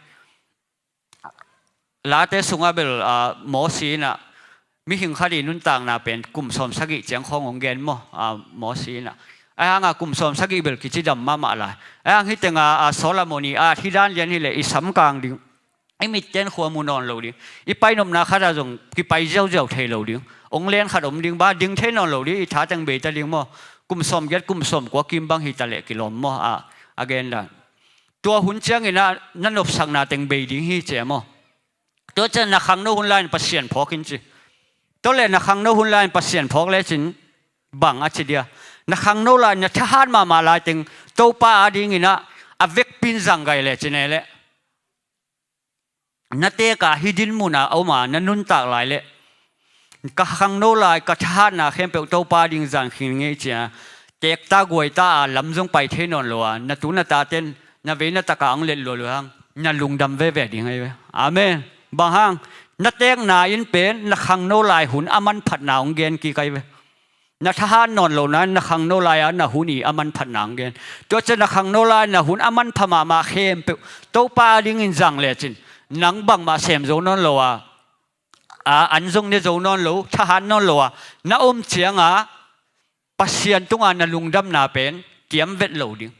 Late sungah bel, a, Mosi inah mihing khat i nuntakna pen kum sawm sagih ciang khawng hong gen maw? A, Mosi inah. Ahi hanga kum sawm sagih bel kicidam mahmah lai. Ahi hang hih tenga, a, Solomon i at hih dan lian hileh i samkang ding, i mitten khua mu nawn lo ding, i painopna khatah zong kipai ziauziau thei lo ding, ong len khat om ding, ba ding thei nawn lo ding, i tha teng beita ding maw? Kum sawm giat kum sawm kua kim bang hitaleh kilawm maw? A, a gen dan. Tua hun cianginah na nopsakna teng bei ding hi, ci e maw? Tua ciang na khangno hun lai-in Pasian phawk in, ci. Tua le na khangno hun lai-in Pasian phawk lecin bang a ci dia? Na khangno lai, na thahat mahmah lai teng Topa adinginah a vekpin zanggai lecin e leh, na teeka hih dinmuna a oma na nuntak lai leh, ka khangno lai, ka thahatna khempeuh Topa ding zan khin ngei, ci-a teekta guaita a lam zong pai thei nawn lo a, na tu na taten na vei na taka hong let lualua hang, na lungdam veve ding ai ve. Amen. Bang hang? Na teekna in pen na khangno lai hun a manphatna hong gen kik ai ve. Na thahat nawn lohna in na khangno lai-a na hun i a manphatna hong gen. Tua ciang na khangno lai na hun a manpha mahmah khempeuh Topa adingin zang lecin, nang bangmah sem zo nawn lo a, a, an zong ne zo nawn lo, thahat nawn lo a na om cianga Pasian tunga na lungdamna pen kiam vet lo ding.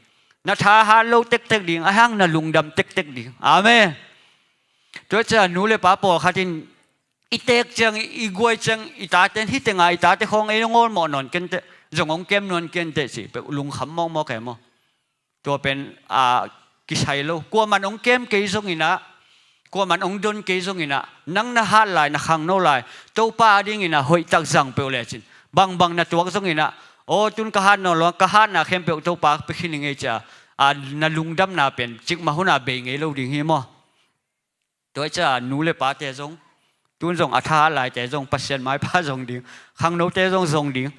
Na thahat lo tektek ding, ahi hang na lungdam tektek ding. Amen. Tua ciang nu le pa pawlkhat in i teek ciang, i guai ciang, i taten hih tenga i tate khawng ei hong awlmawh nawn kenteh, zong hong kem nawn kenteh, ci peuh lungkham mawkmawk e maw? Tua pen, a, kisai lo. Kuaman hong kem kei zonginah, kuaman hong don kei zonginah, nang na hat lai, na khangno lai Topa adinginah hoihtak zang peuh lecin, bangbang na tuak zonginah, aw, tun ka hat nawn lo, ka hatna khempeuh Topa pia khin i ngei, ci-a, a, na lungdamna pen cikmah hunah bei ngei lo ding hi maw? Tua i ciang nu le pate zong, tun zong a thahat laite zong Pasian maipha zong ding, khangnote zong zong ding,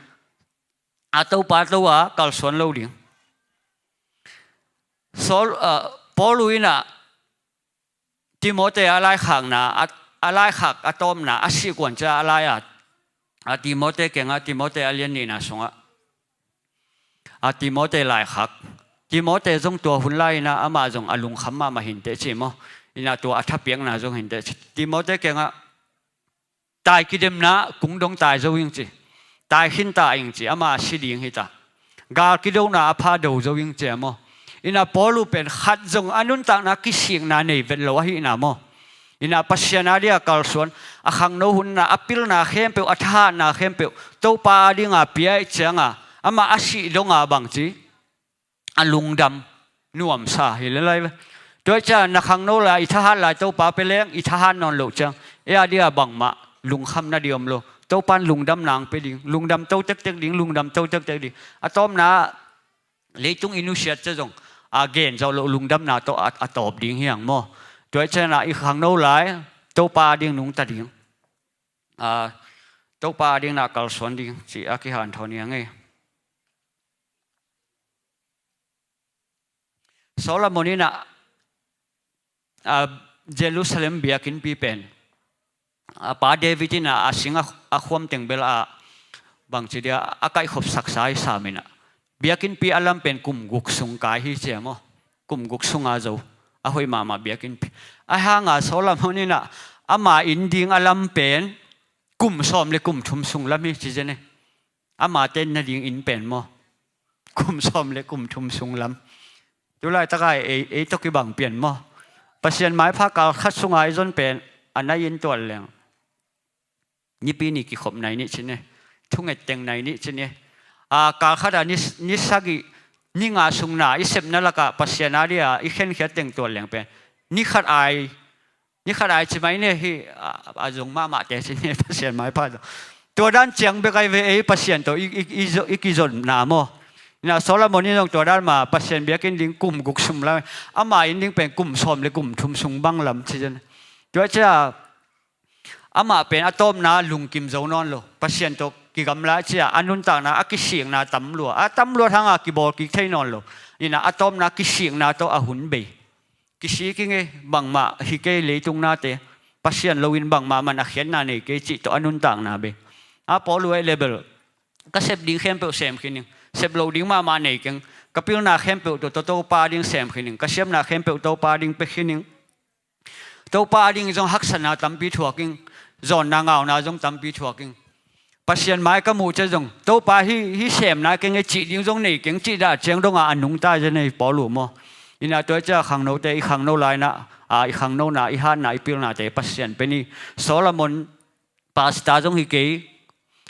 a Topa to a kalsuan lo ding. Saul, a, Paul uh inah Timote a laikhakna, a, a laikhak a tawpna, a sihkuan ciang a lai-a, a, Timote kengah, Timote a lian nihna sungah, a, Timote laikhak. Timote zong tua hun lai-inah amah zong a lungkham mahmah hinteh, ci maw? Inah tua a thapiakna zong hinteh, ci. Timote kengah tai kidemna kung dong tai zo ing, ci. Tai khinta ing, ci. Amah a si ding hita. Gal kidona a pha do zo ing, ci e maw? Inah Paul uh pen khat zong a nuntakna kisikna nei vet lo ahihna maw? Inah Pasian a dia kalsuan, a khangno hunna, a pilna khempeuh, a thahatna khempeuh Topa adinga pia i cianga, amah a sih donga bang ci, a lungdam nuamsa hi le lai ve. Tua i ciang na khangno lai, i thahat lai Topa pia leng i thahat nawn loh ciang, ei a dia bangmah lungkhamna ding om lo. Topa in lungdamna hong pia ding, lungdam to tektek ding, lungdam to tektek ding. A tawpna leitung i nusiat ciang zong a gen zawh loh lungdamna tawh a, a tawp ding hi hang maw? Tua i ciangah i khangno lai Topa ading nungta ding. a, Topa adingin a kalsuan ding cih a kihanthawn hi hang e. Solomon in a, a, Jerusalem biakinnpi pen a pa David in a, a sing a, a khuam teng bel a, bangci dia a kaihkhopsaksa hi sam in a, biakinnpi a lam pen kum guk sung kai hi ci a maw. Kum guk sunga zo a hoih mahmah biakinnpi. A hanga Solomon in a, ama inn ding a lam pen kum sawm le kum thum sung lam hi ci zen e. Amate na ding inn pen maw, kum sawm le kum thum sung lam. Tulaitaka ei, ei tawh kibang pian maw. Pasian maipha kal khat sunga i zon pen a nai in tual leng nipi ni kikhop nai nih ci ni. Thunget teng nai nih ci ni. A, kal khat a ni, ni sagih, ni nga sungna i sepna lakah Pasian a dia i khenkhiat teng tual leng pen ni khat ai, ni khat ai ci mai ni hi, a, a zong mahmahte ci ni Pasian maipha zong. Tua dan ciang bek ai ve ei Pasian tawh i, i, i, zo-, i kizonna maw. Ina Solomon in zong tua dan ma Pasian biakinn ding kum guk sung lam, ama inn ding pen kum sawm le kum thum sung bang lam ci zen. Tua cia amah pen a tawpna lungkim zo nawn lo. Pasian tawh kigamla cia a nuntakna a kisikna tam lua. A tam lua hanga kibawl kik thei nawn lo. Ina a tawpna kisikna tawh a hun bei. Kisik ing e, bangmah hi kei leitung nate. Pasian loin bangmah man a khiatna nei kei cih tawh a nuntakna bei. A Paul uh ei le bel ka sep ding khempeuh sem khin ing. Sep loh ding mahmah nei keng. Ka pilna khempeuh tawh Topa ding sem khin ing. Ka siamna khempeuh Topa ding pia khin ing. Topa a ding zong haksatna tampi thuak ing, zawnna ngauna zong tampi thuak ing. Pasian mai ka muh cia zong Topa hih, hih semna keng e cih ding zong nei keng cih dah ciang donga a nungta zen ei Paul uh maw. Ina tua cia khangnote i khangno laina, a, i khangnona, i hatna, i pilnate Pasian pia ni. Solomon pastor zong hi kei,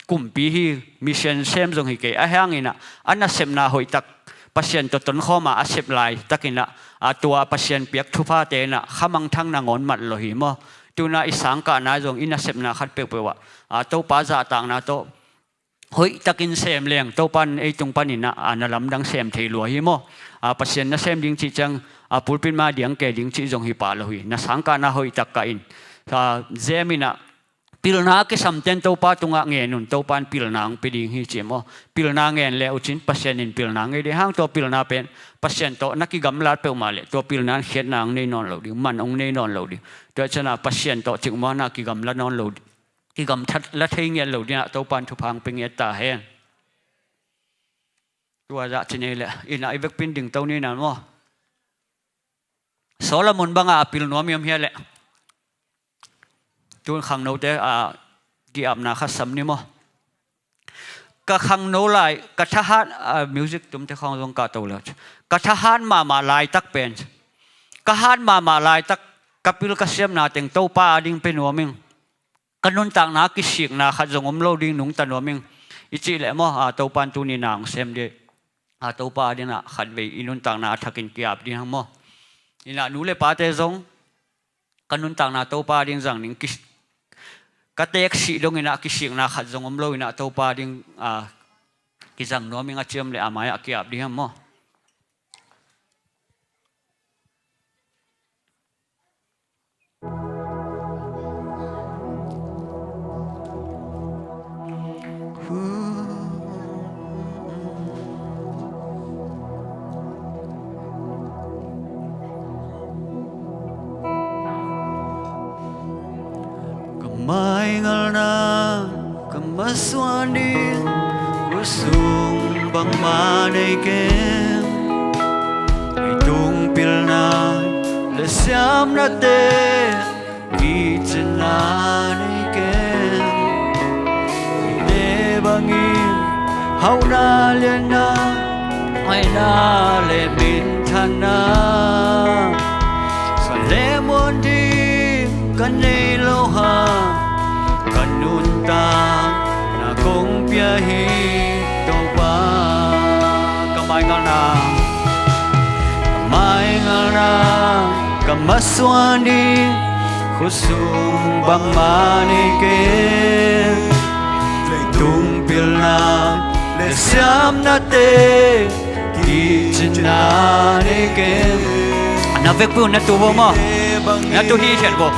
kumpi hi, mission sem zong hi kei. A hangin a, a nasepna hoihtak Pasian tawh tonkhawma a sep laitakin a, a tua Pasian piak thuphate in a khamangthang nangawn mat lo hi maw. Tuna i sangkahna zong i nasepna khat peuhpeuh ah, a, Topa zahtakna tawh hoihtakin sem leng Topa in ei tung panin a, a na lamdang sem thei lua hi maw. A, Pasian na sem ding cih ciang, a, pulpit ma diang ke ding cih zong hi pah lo hi. Na sangkahna hoihtak kah in, a, zem in a, pilna a kisamten Topa tungah ngen un, Topa in pilna hong pia ding hi ci maw. Pilna ngen le uh cin Pasian in pilna ngei ding hang. Tua pilna pen Pasian tawh na kigamlat peuhmah le tua pilna in khiatna hong nei nawn lo ding, man hong nei nawn lo ding. Tua ciangin a Pasian tawh cikmawhna kigamla nawn lo ding, kigamthat la thei ngiat lo dingah Topa in thupha hong pia ngiat ta hen. Tua zah ci nei le ina i vekpi in dingto ni na maw. Solomon banga a pil nuam hiam hia leh? Tun khangnote a ki-apna khat sam ni maw. Ka khangno lai, ka thahat, a, music tumte khawng zong ka to le. Ka thahat mahmah laitak pen, ka hat mahmah laitak ka pil ka siamna teng Topa a ding pe nuam ing. Ka nuntakna kisikna khat zong om lo ding nungta nuam ing. I cih leh maw, a, Topa in tuni na hong sem dih. A, Topa a dingah khatvei i nuntakna a thakin ki-ap ding hang maw. Inah nu le pate zong ka nuntakna Topa a ding zang ning, kis-, ka teeksih dong inah kisikna khat zong om lo inah Topa a ding, a, kizang nuam ing a ciam le a mai-ah ki-ap ding hang maw. Ka maingalna ka masuan ding, khut sung bangmah nei keng. Leitung pilna le siamnate, kicina nei keng. Eite bangin hauhna lianna, ngaihna le minthanna, suan le muan ding ka nei lo hang, ka nuntakna kong pia hi Topa. Ka maingalna, ka maingalna ka masuan ding, khut sung bangmah nei keng. Leitung pilna le siamnate, kicina nei keng. Na vekpi un na tu vo maw? Na tu hi hian vo.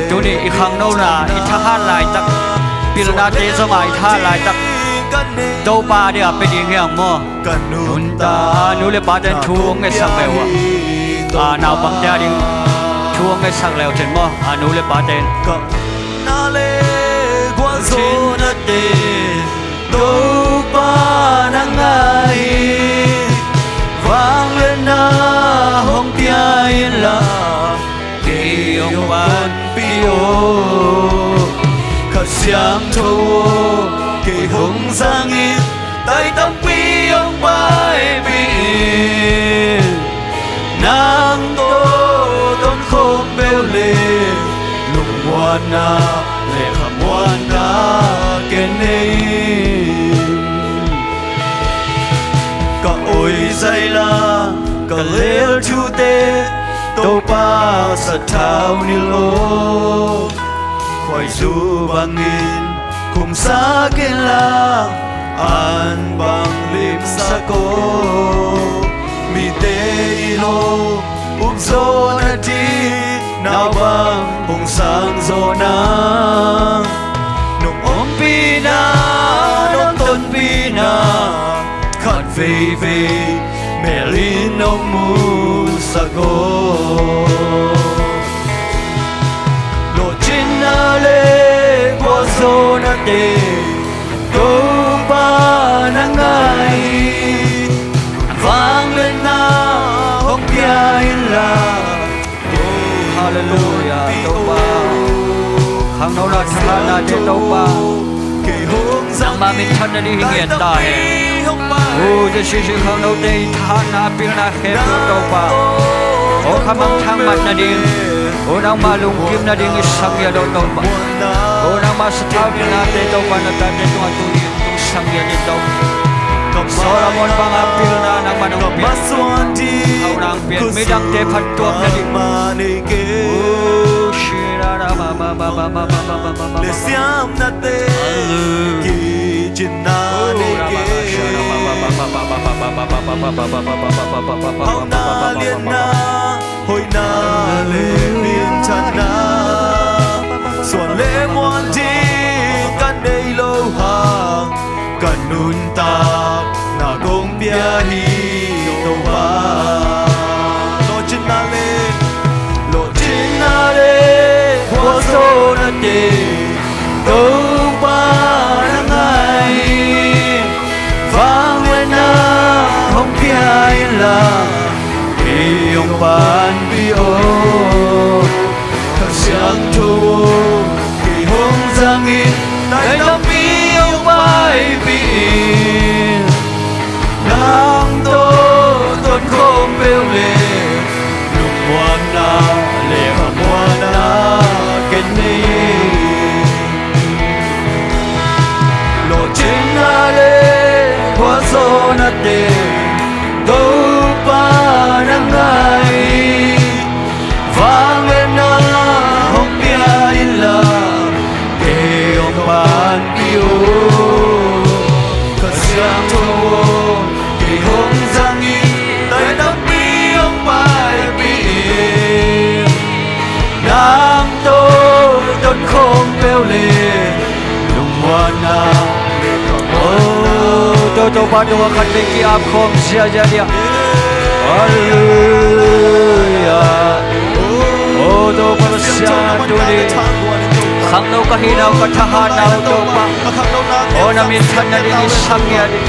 Tuni i khangnona, i thahat laitak, pilnate zongah i thahat laitak Topa dia pia ding hiam maw? Nunta, a nu le paten thu hong ngetsak ve uh a, naupangte a ding thu hong ngetsak leu cin maw, a nu le paten. Topa na ngai hi, vangliatna hong pia inla, kei hong panpih o. Kha Siangtho aw, kei hong zangin, tai tampi hong paipih in. Nang tawh tonkhawm peuh le, lungmuanna le khamuanna ken nei in. Ka oi zaila, ka lel thute, Topa sathau ni lo. Khuaizu bangin khumsak inla, an bang limsak aw. Mite i lo upzawhna ding, naupang hong sang zawh nang. Nong ompihna, nong tonpihna, khat veivei mel in nong musak aw. Lawhcinna le gualzawhnate, Topa na ngai hi, vangliatna hong pia inla. Halleluiah, Topa. Khangnona thahatnate Topa, nangma minthanna ding hi ngiat ta hen. O Jesu, khangnote i thahatna, pilna khempeuh Topa, aw khamang thangmat nading, aw nangma lungkim nading i sang ngiat aw Topa. Aw nangma sathau pilnate Topa, na tate tungah tuni tung sang ngiat in Topa. Solomon banga pilna nangman hong pia, hauh nang pia, midangte phattuam nading. Lesiamnate kicinna nei kei. Hauhna, lianna, hoihna le minthanna, suan le muan ding ka nei lo hang, ka nuntakna kong pia hi Topa. Lawhcinna le, lawhcinna le gualzawhnate Topa na ngai hi, vangliatna hong pia inla, kei hong panpih aw. Kha Siangtho aw, kei hong zangin, tai tampi hong paipih in. Nang tawh tonkhawm peuh le, lungmuanna le khamuanna ken nei. Lawhcinna le gualzawhnate Topa na ngai hi, vangliatna hong pia inla, kei hong panpih aw. Kha Siangtho aw, kei hong zangin, tai tampi hong paipih in. Nang tawh tonkhawm peuh le, lungmuanna le khamuanna. O Topa, Topa tungah khatvei ki-ap khawm ziahziah dih. Halleluiah. O Topa Pasian, tuni khangno ka hihna uh, ka thahatna uh Topa, aw na minthanna ding i sang ngiat in.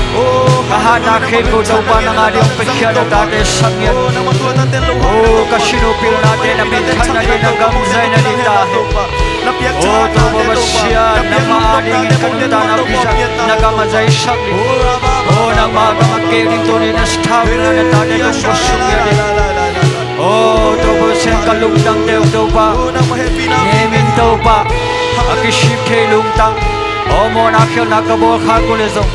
Ka hatna khempeuh Topa nang a ding hong piakhia, na tate sang ngiat. O ka sin uh pilnate na minthanna ding, na gamzaina ding ta hen. O Topa Pasian, nangmah a dingin ka nuntakna uh kizat, na gam a zaisak ding. O nangmah a gam a kek ding tuni na sathau pilna na tate tung ko sung ngiat ding. O Topa Pasian, ka lungtangte uh Topa, nem in Topa, a kisik thei lungtang. O mawhna khialhna ka bawl khak uh leh zong,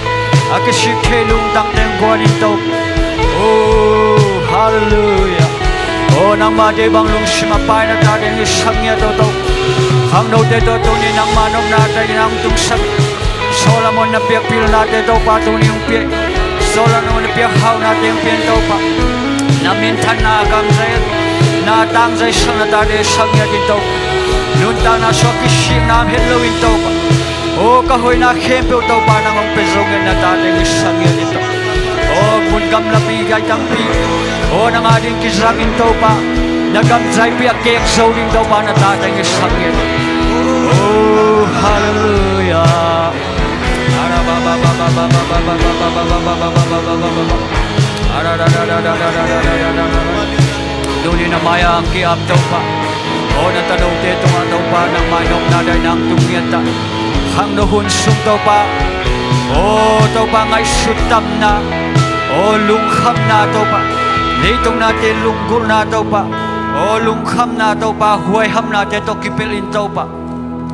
a kisik thei lungtangte hong guan in Topa. O halleluiah. O nangmah deih bang lungsim a paina ta ding i sang ngiat aw Topa. Khangnote tawh tuni nangmah nopna ta in hong tungsak. Solomon na piak pilnate Topa tuni hong pia in. Solomon na piak hauhnate hong pia in Topa. Na minthanna a gamzai, Na tangzai sang na tate sang ngiat in Topa. Nuntakna sungah kisikna om het loin Topa. Aw ka hoihna khempeuh Topa nang hong pia zo ngiat na tate hong i sang ngiat in Topa. Aw mun gamlapi gai tampi. Aw nang ading kizangin Topa. Na gam zaipi a kek zo ding Topa na tate hong i sang ngiat. Aw halleluiah. Tuni na mai-ah hong ki-ap Topa. Aw na tanote tungah Topa nangmah in nopna daihna hong tung ngiat ta. Khangno hun sung Topa. Aw Topa ngaihsut tamna. Aw lungkhamna Topa. Leitung nate lunggulhna Topa. Aw lungkhamna Topa huaihamnate tawh kipelh in Topa.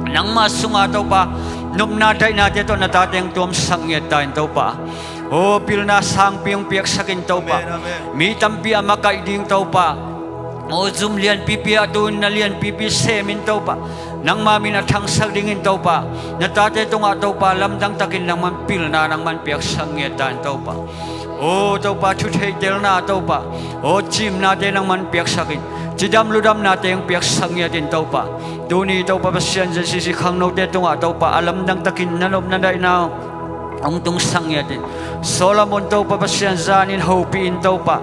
Nangmah sungah Topa nopna daihnate tawh na tate hong tuamsak ngiat ta in Topa. Aw pilna sangpi hong piaksak in Topa. Amen, amen. Mi tampi a makaih ding Topa. Aw zum lianpipi a tu-in na lianpipi semin Topa. Nangmah min a thangsak dingin Topa. Na tate tungah Topa lamdang takin nangman pilna nangman piaksak ngiat ta in Topa. Aw Topa thu theihtelna Topa. Aw cimnate nangman piaksak in. Cidam ludamnate hong piaksak ngiat in Topa. Tuni Topa Pasian J C C khangnote tungah Topa a lamdang takin na nopna daihna hong tungsak ngiat in. Solomon Topa Pasian zanin hopih in Topa.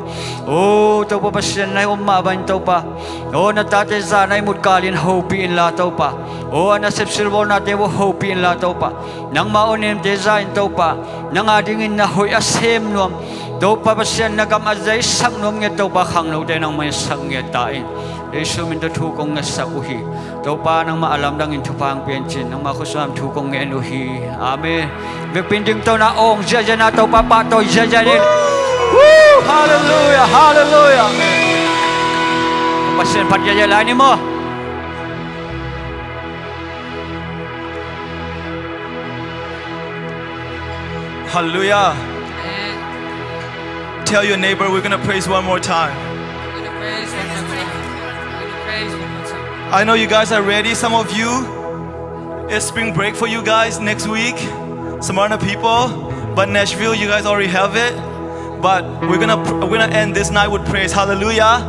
Aw Topa Pasian na om mah bangin Topa. Aw na tate zan a ihmut kalin hopih inla Topa. Aw a nasep silbawlnate uh hopih inla Topa. Nangmah awnemte za in Topa. Nang adingin na hoih a sem nuam Topa Pasian na gam a zaisak nuam ngiat Topa khangnote nangmah in sak ngiat ta in. Jesu min tawh thu kong ngetsak uh hi. Topa nangmah a lamdangin thupha hong pia in cin nangmah khuasam thu kong ngen uh hi. Amen. Vekpi in dingtona awng ziahziah na Topa pahtawi ziahziah ni. Halleluiah halleluiah. Pasian phat ziahziah lai ni maw. Hallelujah. Amen. Tell your neighbor we're gonna praise one more time. We're gonna praise one more time. We're gonna praise one more time. I know you guys are ready. Some of you, it's spring break for you guys next week. Some other people, but Nashville, you guys already have it. But we're gonna pr- we're gonna end this night with praise. Hallelujah.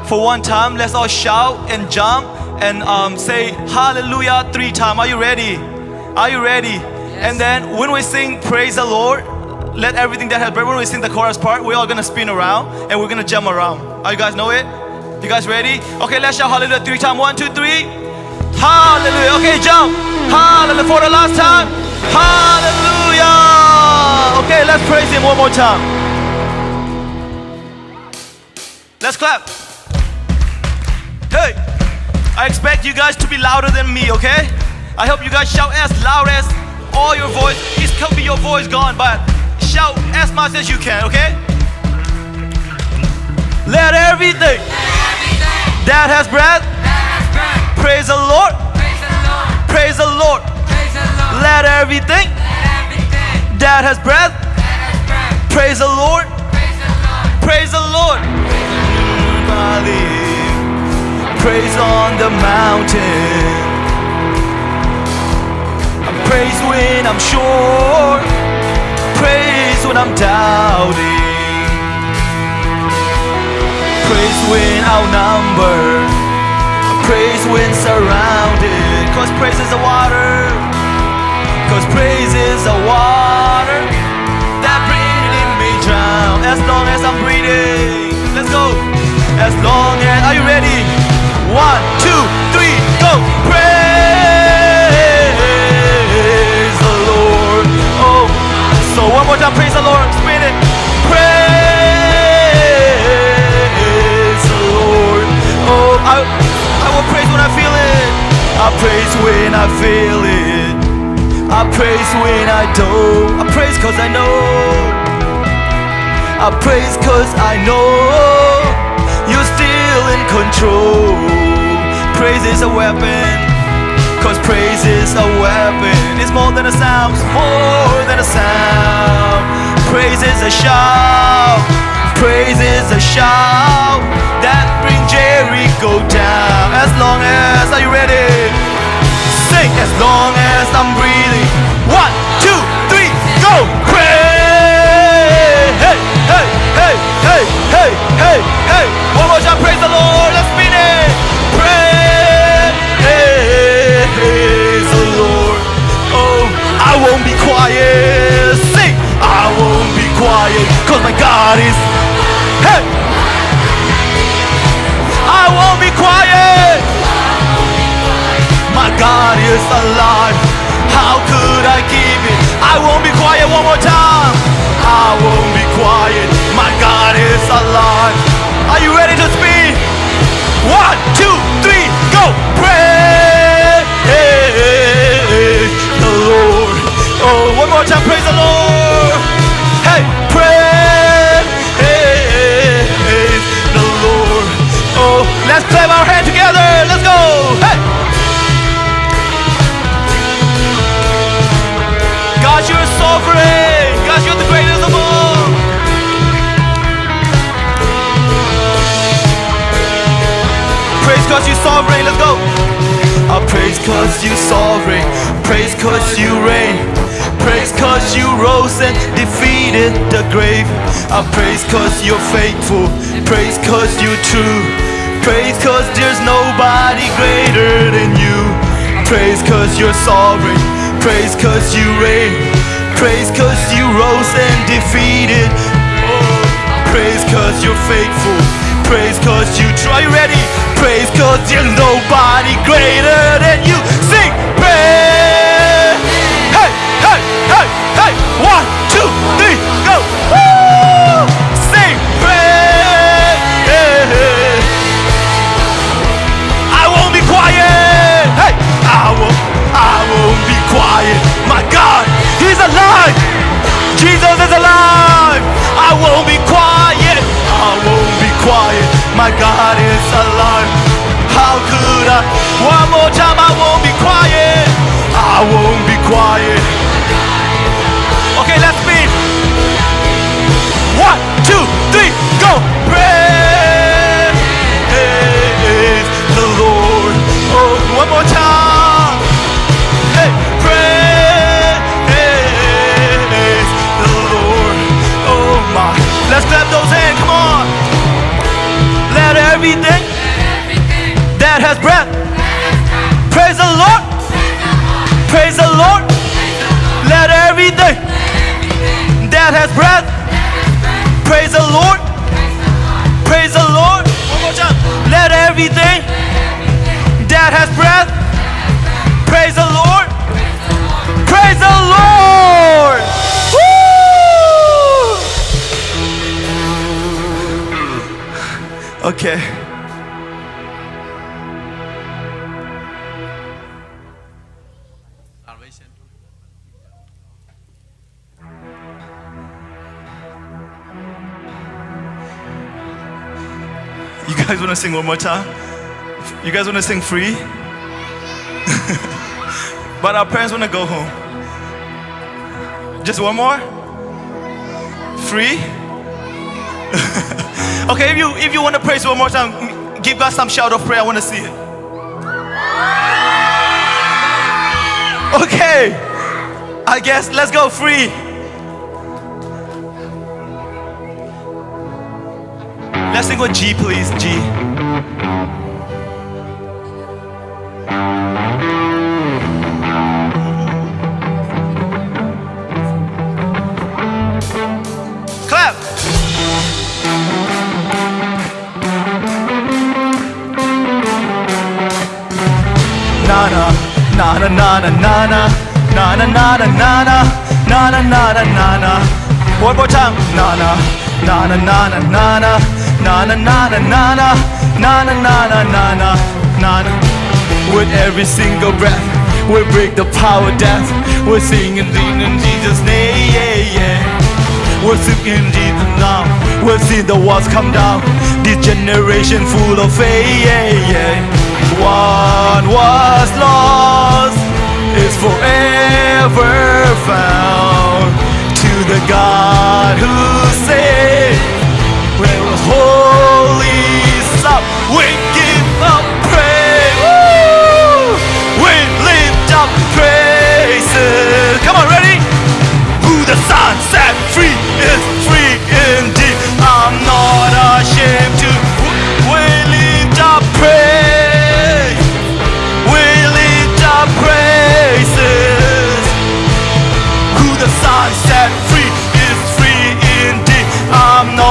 For one time, let's all shout and jump and um, say hallelujah three times. Are you ready? Are you ready? Yes. And then when we sing praise the Lord, let everything that has breath, when we sing the chorus part, we're all gonna spin around and we're gonna jump around. Are you guys know it? You guys ready? Okay, let's shout hallelujah three times. One, two, three. Hallelujah. Okay, jump. Hallelujah. For the last time. Hallelujah. Okay, let's praise him one more time. Let's clap. Hey, I expect you guys to be louder than me, okay? I hope you guys shout as loud as all your voice. It could be your voice gone, but shout as much as you can, okay? Let everything that has breath praise the Lord. Praise the Lord. Let everything that has breath praise the Lord. Praise the Lord. Praise on the mountain. Praise when I'm sure. Praise when I'm doubting. Praise when outnumbered. Praise when surrounded. 'Cause praise is a water. 'Cause praise is a water that breathing me drown. As long as I'm breathing. Let's go. As long as, are you ready? One, two, three, go. Praise the Lord. Oh, so one more time, praise the Lord. Spin it. Praise the Lord. Oh, I, I will praise when I feel it. I praise when I feel it. I praise when I don't. I praise 'cause I know. I praise 'cause I know you're still in control. Praise is a weapon. 'Cause praise is a weapon. It's more than a sound. It's more than a sound. Praise is a shout. Praise is a shout that bring Jericho down. As long as, are you ready? Sing, as long as I'm breathing. One, two, three, go. Praise. Hey, hey, hey, hey, hey, hey, hey. One more time, praise the Lord. Let's spin That is, hey! I won't be quiet. My God is alive. How could I keep it? I won't be quiet. One more time. I won't be quiet. My God is alive. Are you ready to speak? One, two, three, go. Praise the Lord. Oh, one more time. Praise the Lord. Hey, praise the Lord. Oh, let's clap our hand together. Let's go. Hey. God, you're sovereign. God, you're the greatest of all. Praise 'cause you're sovereign. Let's go. I praise 'cause you're sovereign. Praise 'cause you reign. Praise 'cause you rose and defeated the grave. I praise 'cause you're faithful. Praise 'cause you're true. Praise 'cause there's nobody greater than you. Praise 'cause you're sovereign. Praise 'cause you reign. Praise 'cause you rose and defeated. Oh, praise 'cause you're faithful. Praise 'cause you tr-, are you ready? Praise 'cause there's nobody greater than you. Sing praise. Hey, hey, hey, hey. One, two, three, go. Woo! Sing praise. I won't be quiet. Hey, I won't, I won't be quiet. My God, He's alive. Jesus is alive. I won't be quiet. I won't be quiet. My God is alive. How could I? One more time, I won't be quiet. I won't be quiet. Okay, let's speak. One, two, three, go. Praise the Lord. Oh, one more time. Hey, praise the Lord. Oh my. Let's clap those hands. Come on. Let everything that has breath praise the Lord. Praise the Lord. Let everything that has breath praise the Lord. Praise the Lord. One more time. Let everything that has breath praise the Lord. Praise the Lord. Woo! Okay. You guys wanna sing one more time? You guys wanna sing free? But our parents wanna go home. Just one more? Free? Okay, if you, if you wanna praise one more time, give God some shout of prayer. I wanna see it. Okay. I guess, let's go, free. Let's sing with G, please, G. Clap. Na na na na na na na na na na na na na na na na na na. One more time. Na na na na na na na na na na na na na na na na na na na na. With every single breath, we break the power of death. We're singing in Jesus' name, yeah, yeah. We're singing Jesus now. We'll see the walls come down. This generation full of faith, yeah, yeah. What was lost is forever found. To the God who saves, we will holy stop. We give up praise. Woo! We lift up praises. Come on, ready? Who the Son set free is free indeed. I'm not ashamed to. We lift up praise. We lift up praises. Who the Son set free is free indeed. I'm not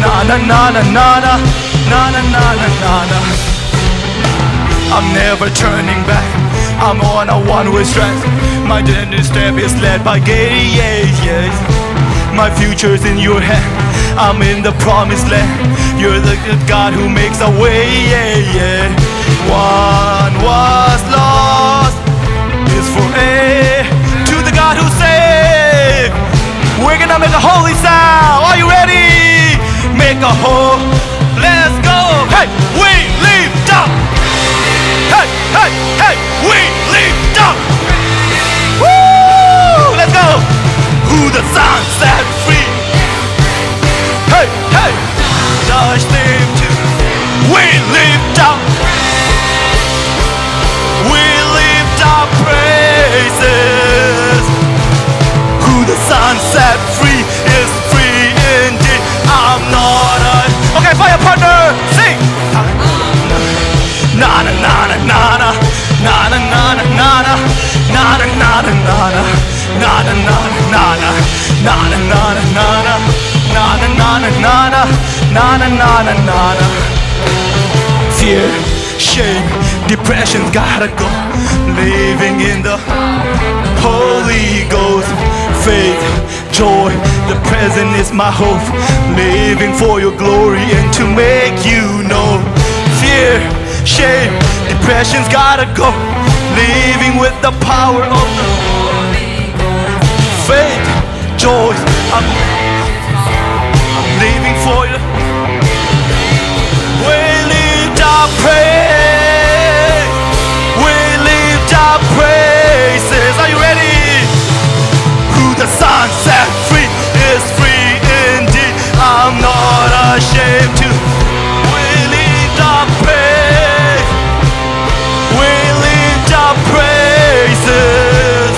Na na na na na na. Na na na na na na. I'm never turning back. I'm on a one-way track. My daily step is led by gay, yeah, yeah. My future's in your hand. I'm in the promised land. You're the good God who makes a way, yeah, yeah. One was lost is for a to the God who saved. We're gonna make a holy sound. Are you ready? Make a ho. Let's go. Hey, we lift up. Hey, hey, hey, we lift up. Woo! Let's go. Who the Son set free. Hey, hey. Touch them too. We lift up. We lift up praises. Who the Son set free is free indeed. I'm not a. Okay, fire partner, sing. Na na na na na na. Na na na na na na. Na na na na na na. Na na na na na. Na na na na na. Na na na na na. Na na na na na. Fear, shame, depression's gotta go. Living in the Holy Ghost, faith, joy, the present is my hope. Living for your glory and to make you known. Fear, shame, depression's gotta go. Living with the power of the faith, joy. I'm, I'm living for you. We lift up praise. We lift up praises. Are you ready? Who the Son set free is free indeed. I'm not ashamed to. We lift up praise. We lift up praises.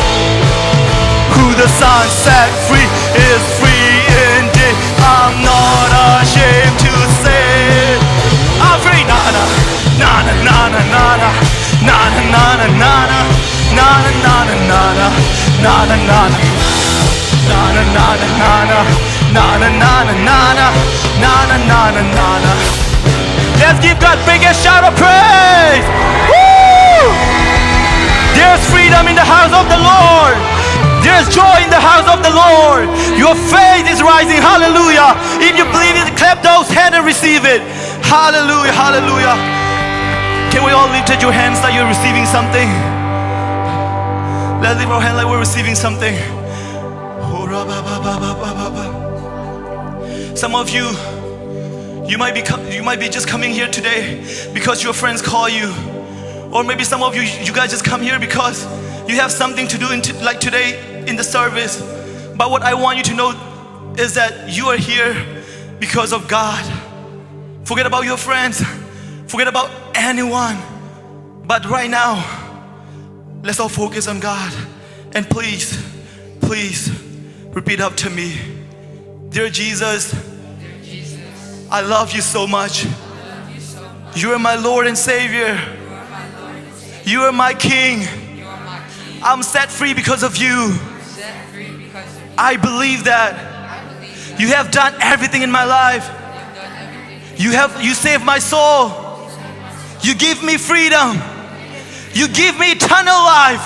Who the Son set free is free indeed. I'm not ashamed to say, I'm free. Na na na na na na na. Na na na na na na. Na na na na na na. Na na na na. Na na na na na na. Na na na na na na. Na na na na na. Let's give God biggest shout of praise. Woo! There's freedom in the house of the Lord. There's joy in the house of the Lord. Your faith is rising. Hallelujah. If you believe it, clap those hands and receive it. Hallelujah. Hallelujah. Can we all lift your hands like you're receiving something? Let's lift our hand like we're receiving something. Some of you, you might be co- you might be just coming here today because your friends call you, or maybe some of you, you guys just come here because you have something to do in t- like today in the service. But what I want you to know is that you are here because of God. Forget about your friends. Forget about anyone. But right now, let's all focus on God. And please, please repeat after me. Dear Jesus, I love you so much. You are my Lord and Savior. You are my King. I'm set free because of you. I believe that you have done everything in my life. You have you saved my soul. You give me freedom. You give me eternal life.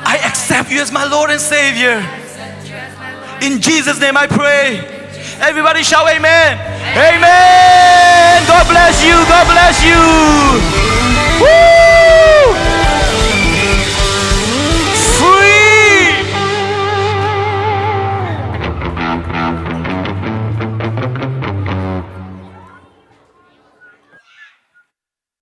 I accept you as my Lord and Savior. In Jesus' name I pray. Everybody shout amen. Amen. God bless you. God bless you. Woo!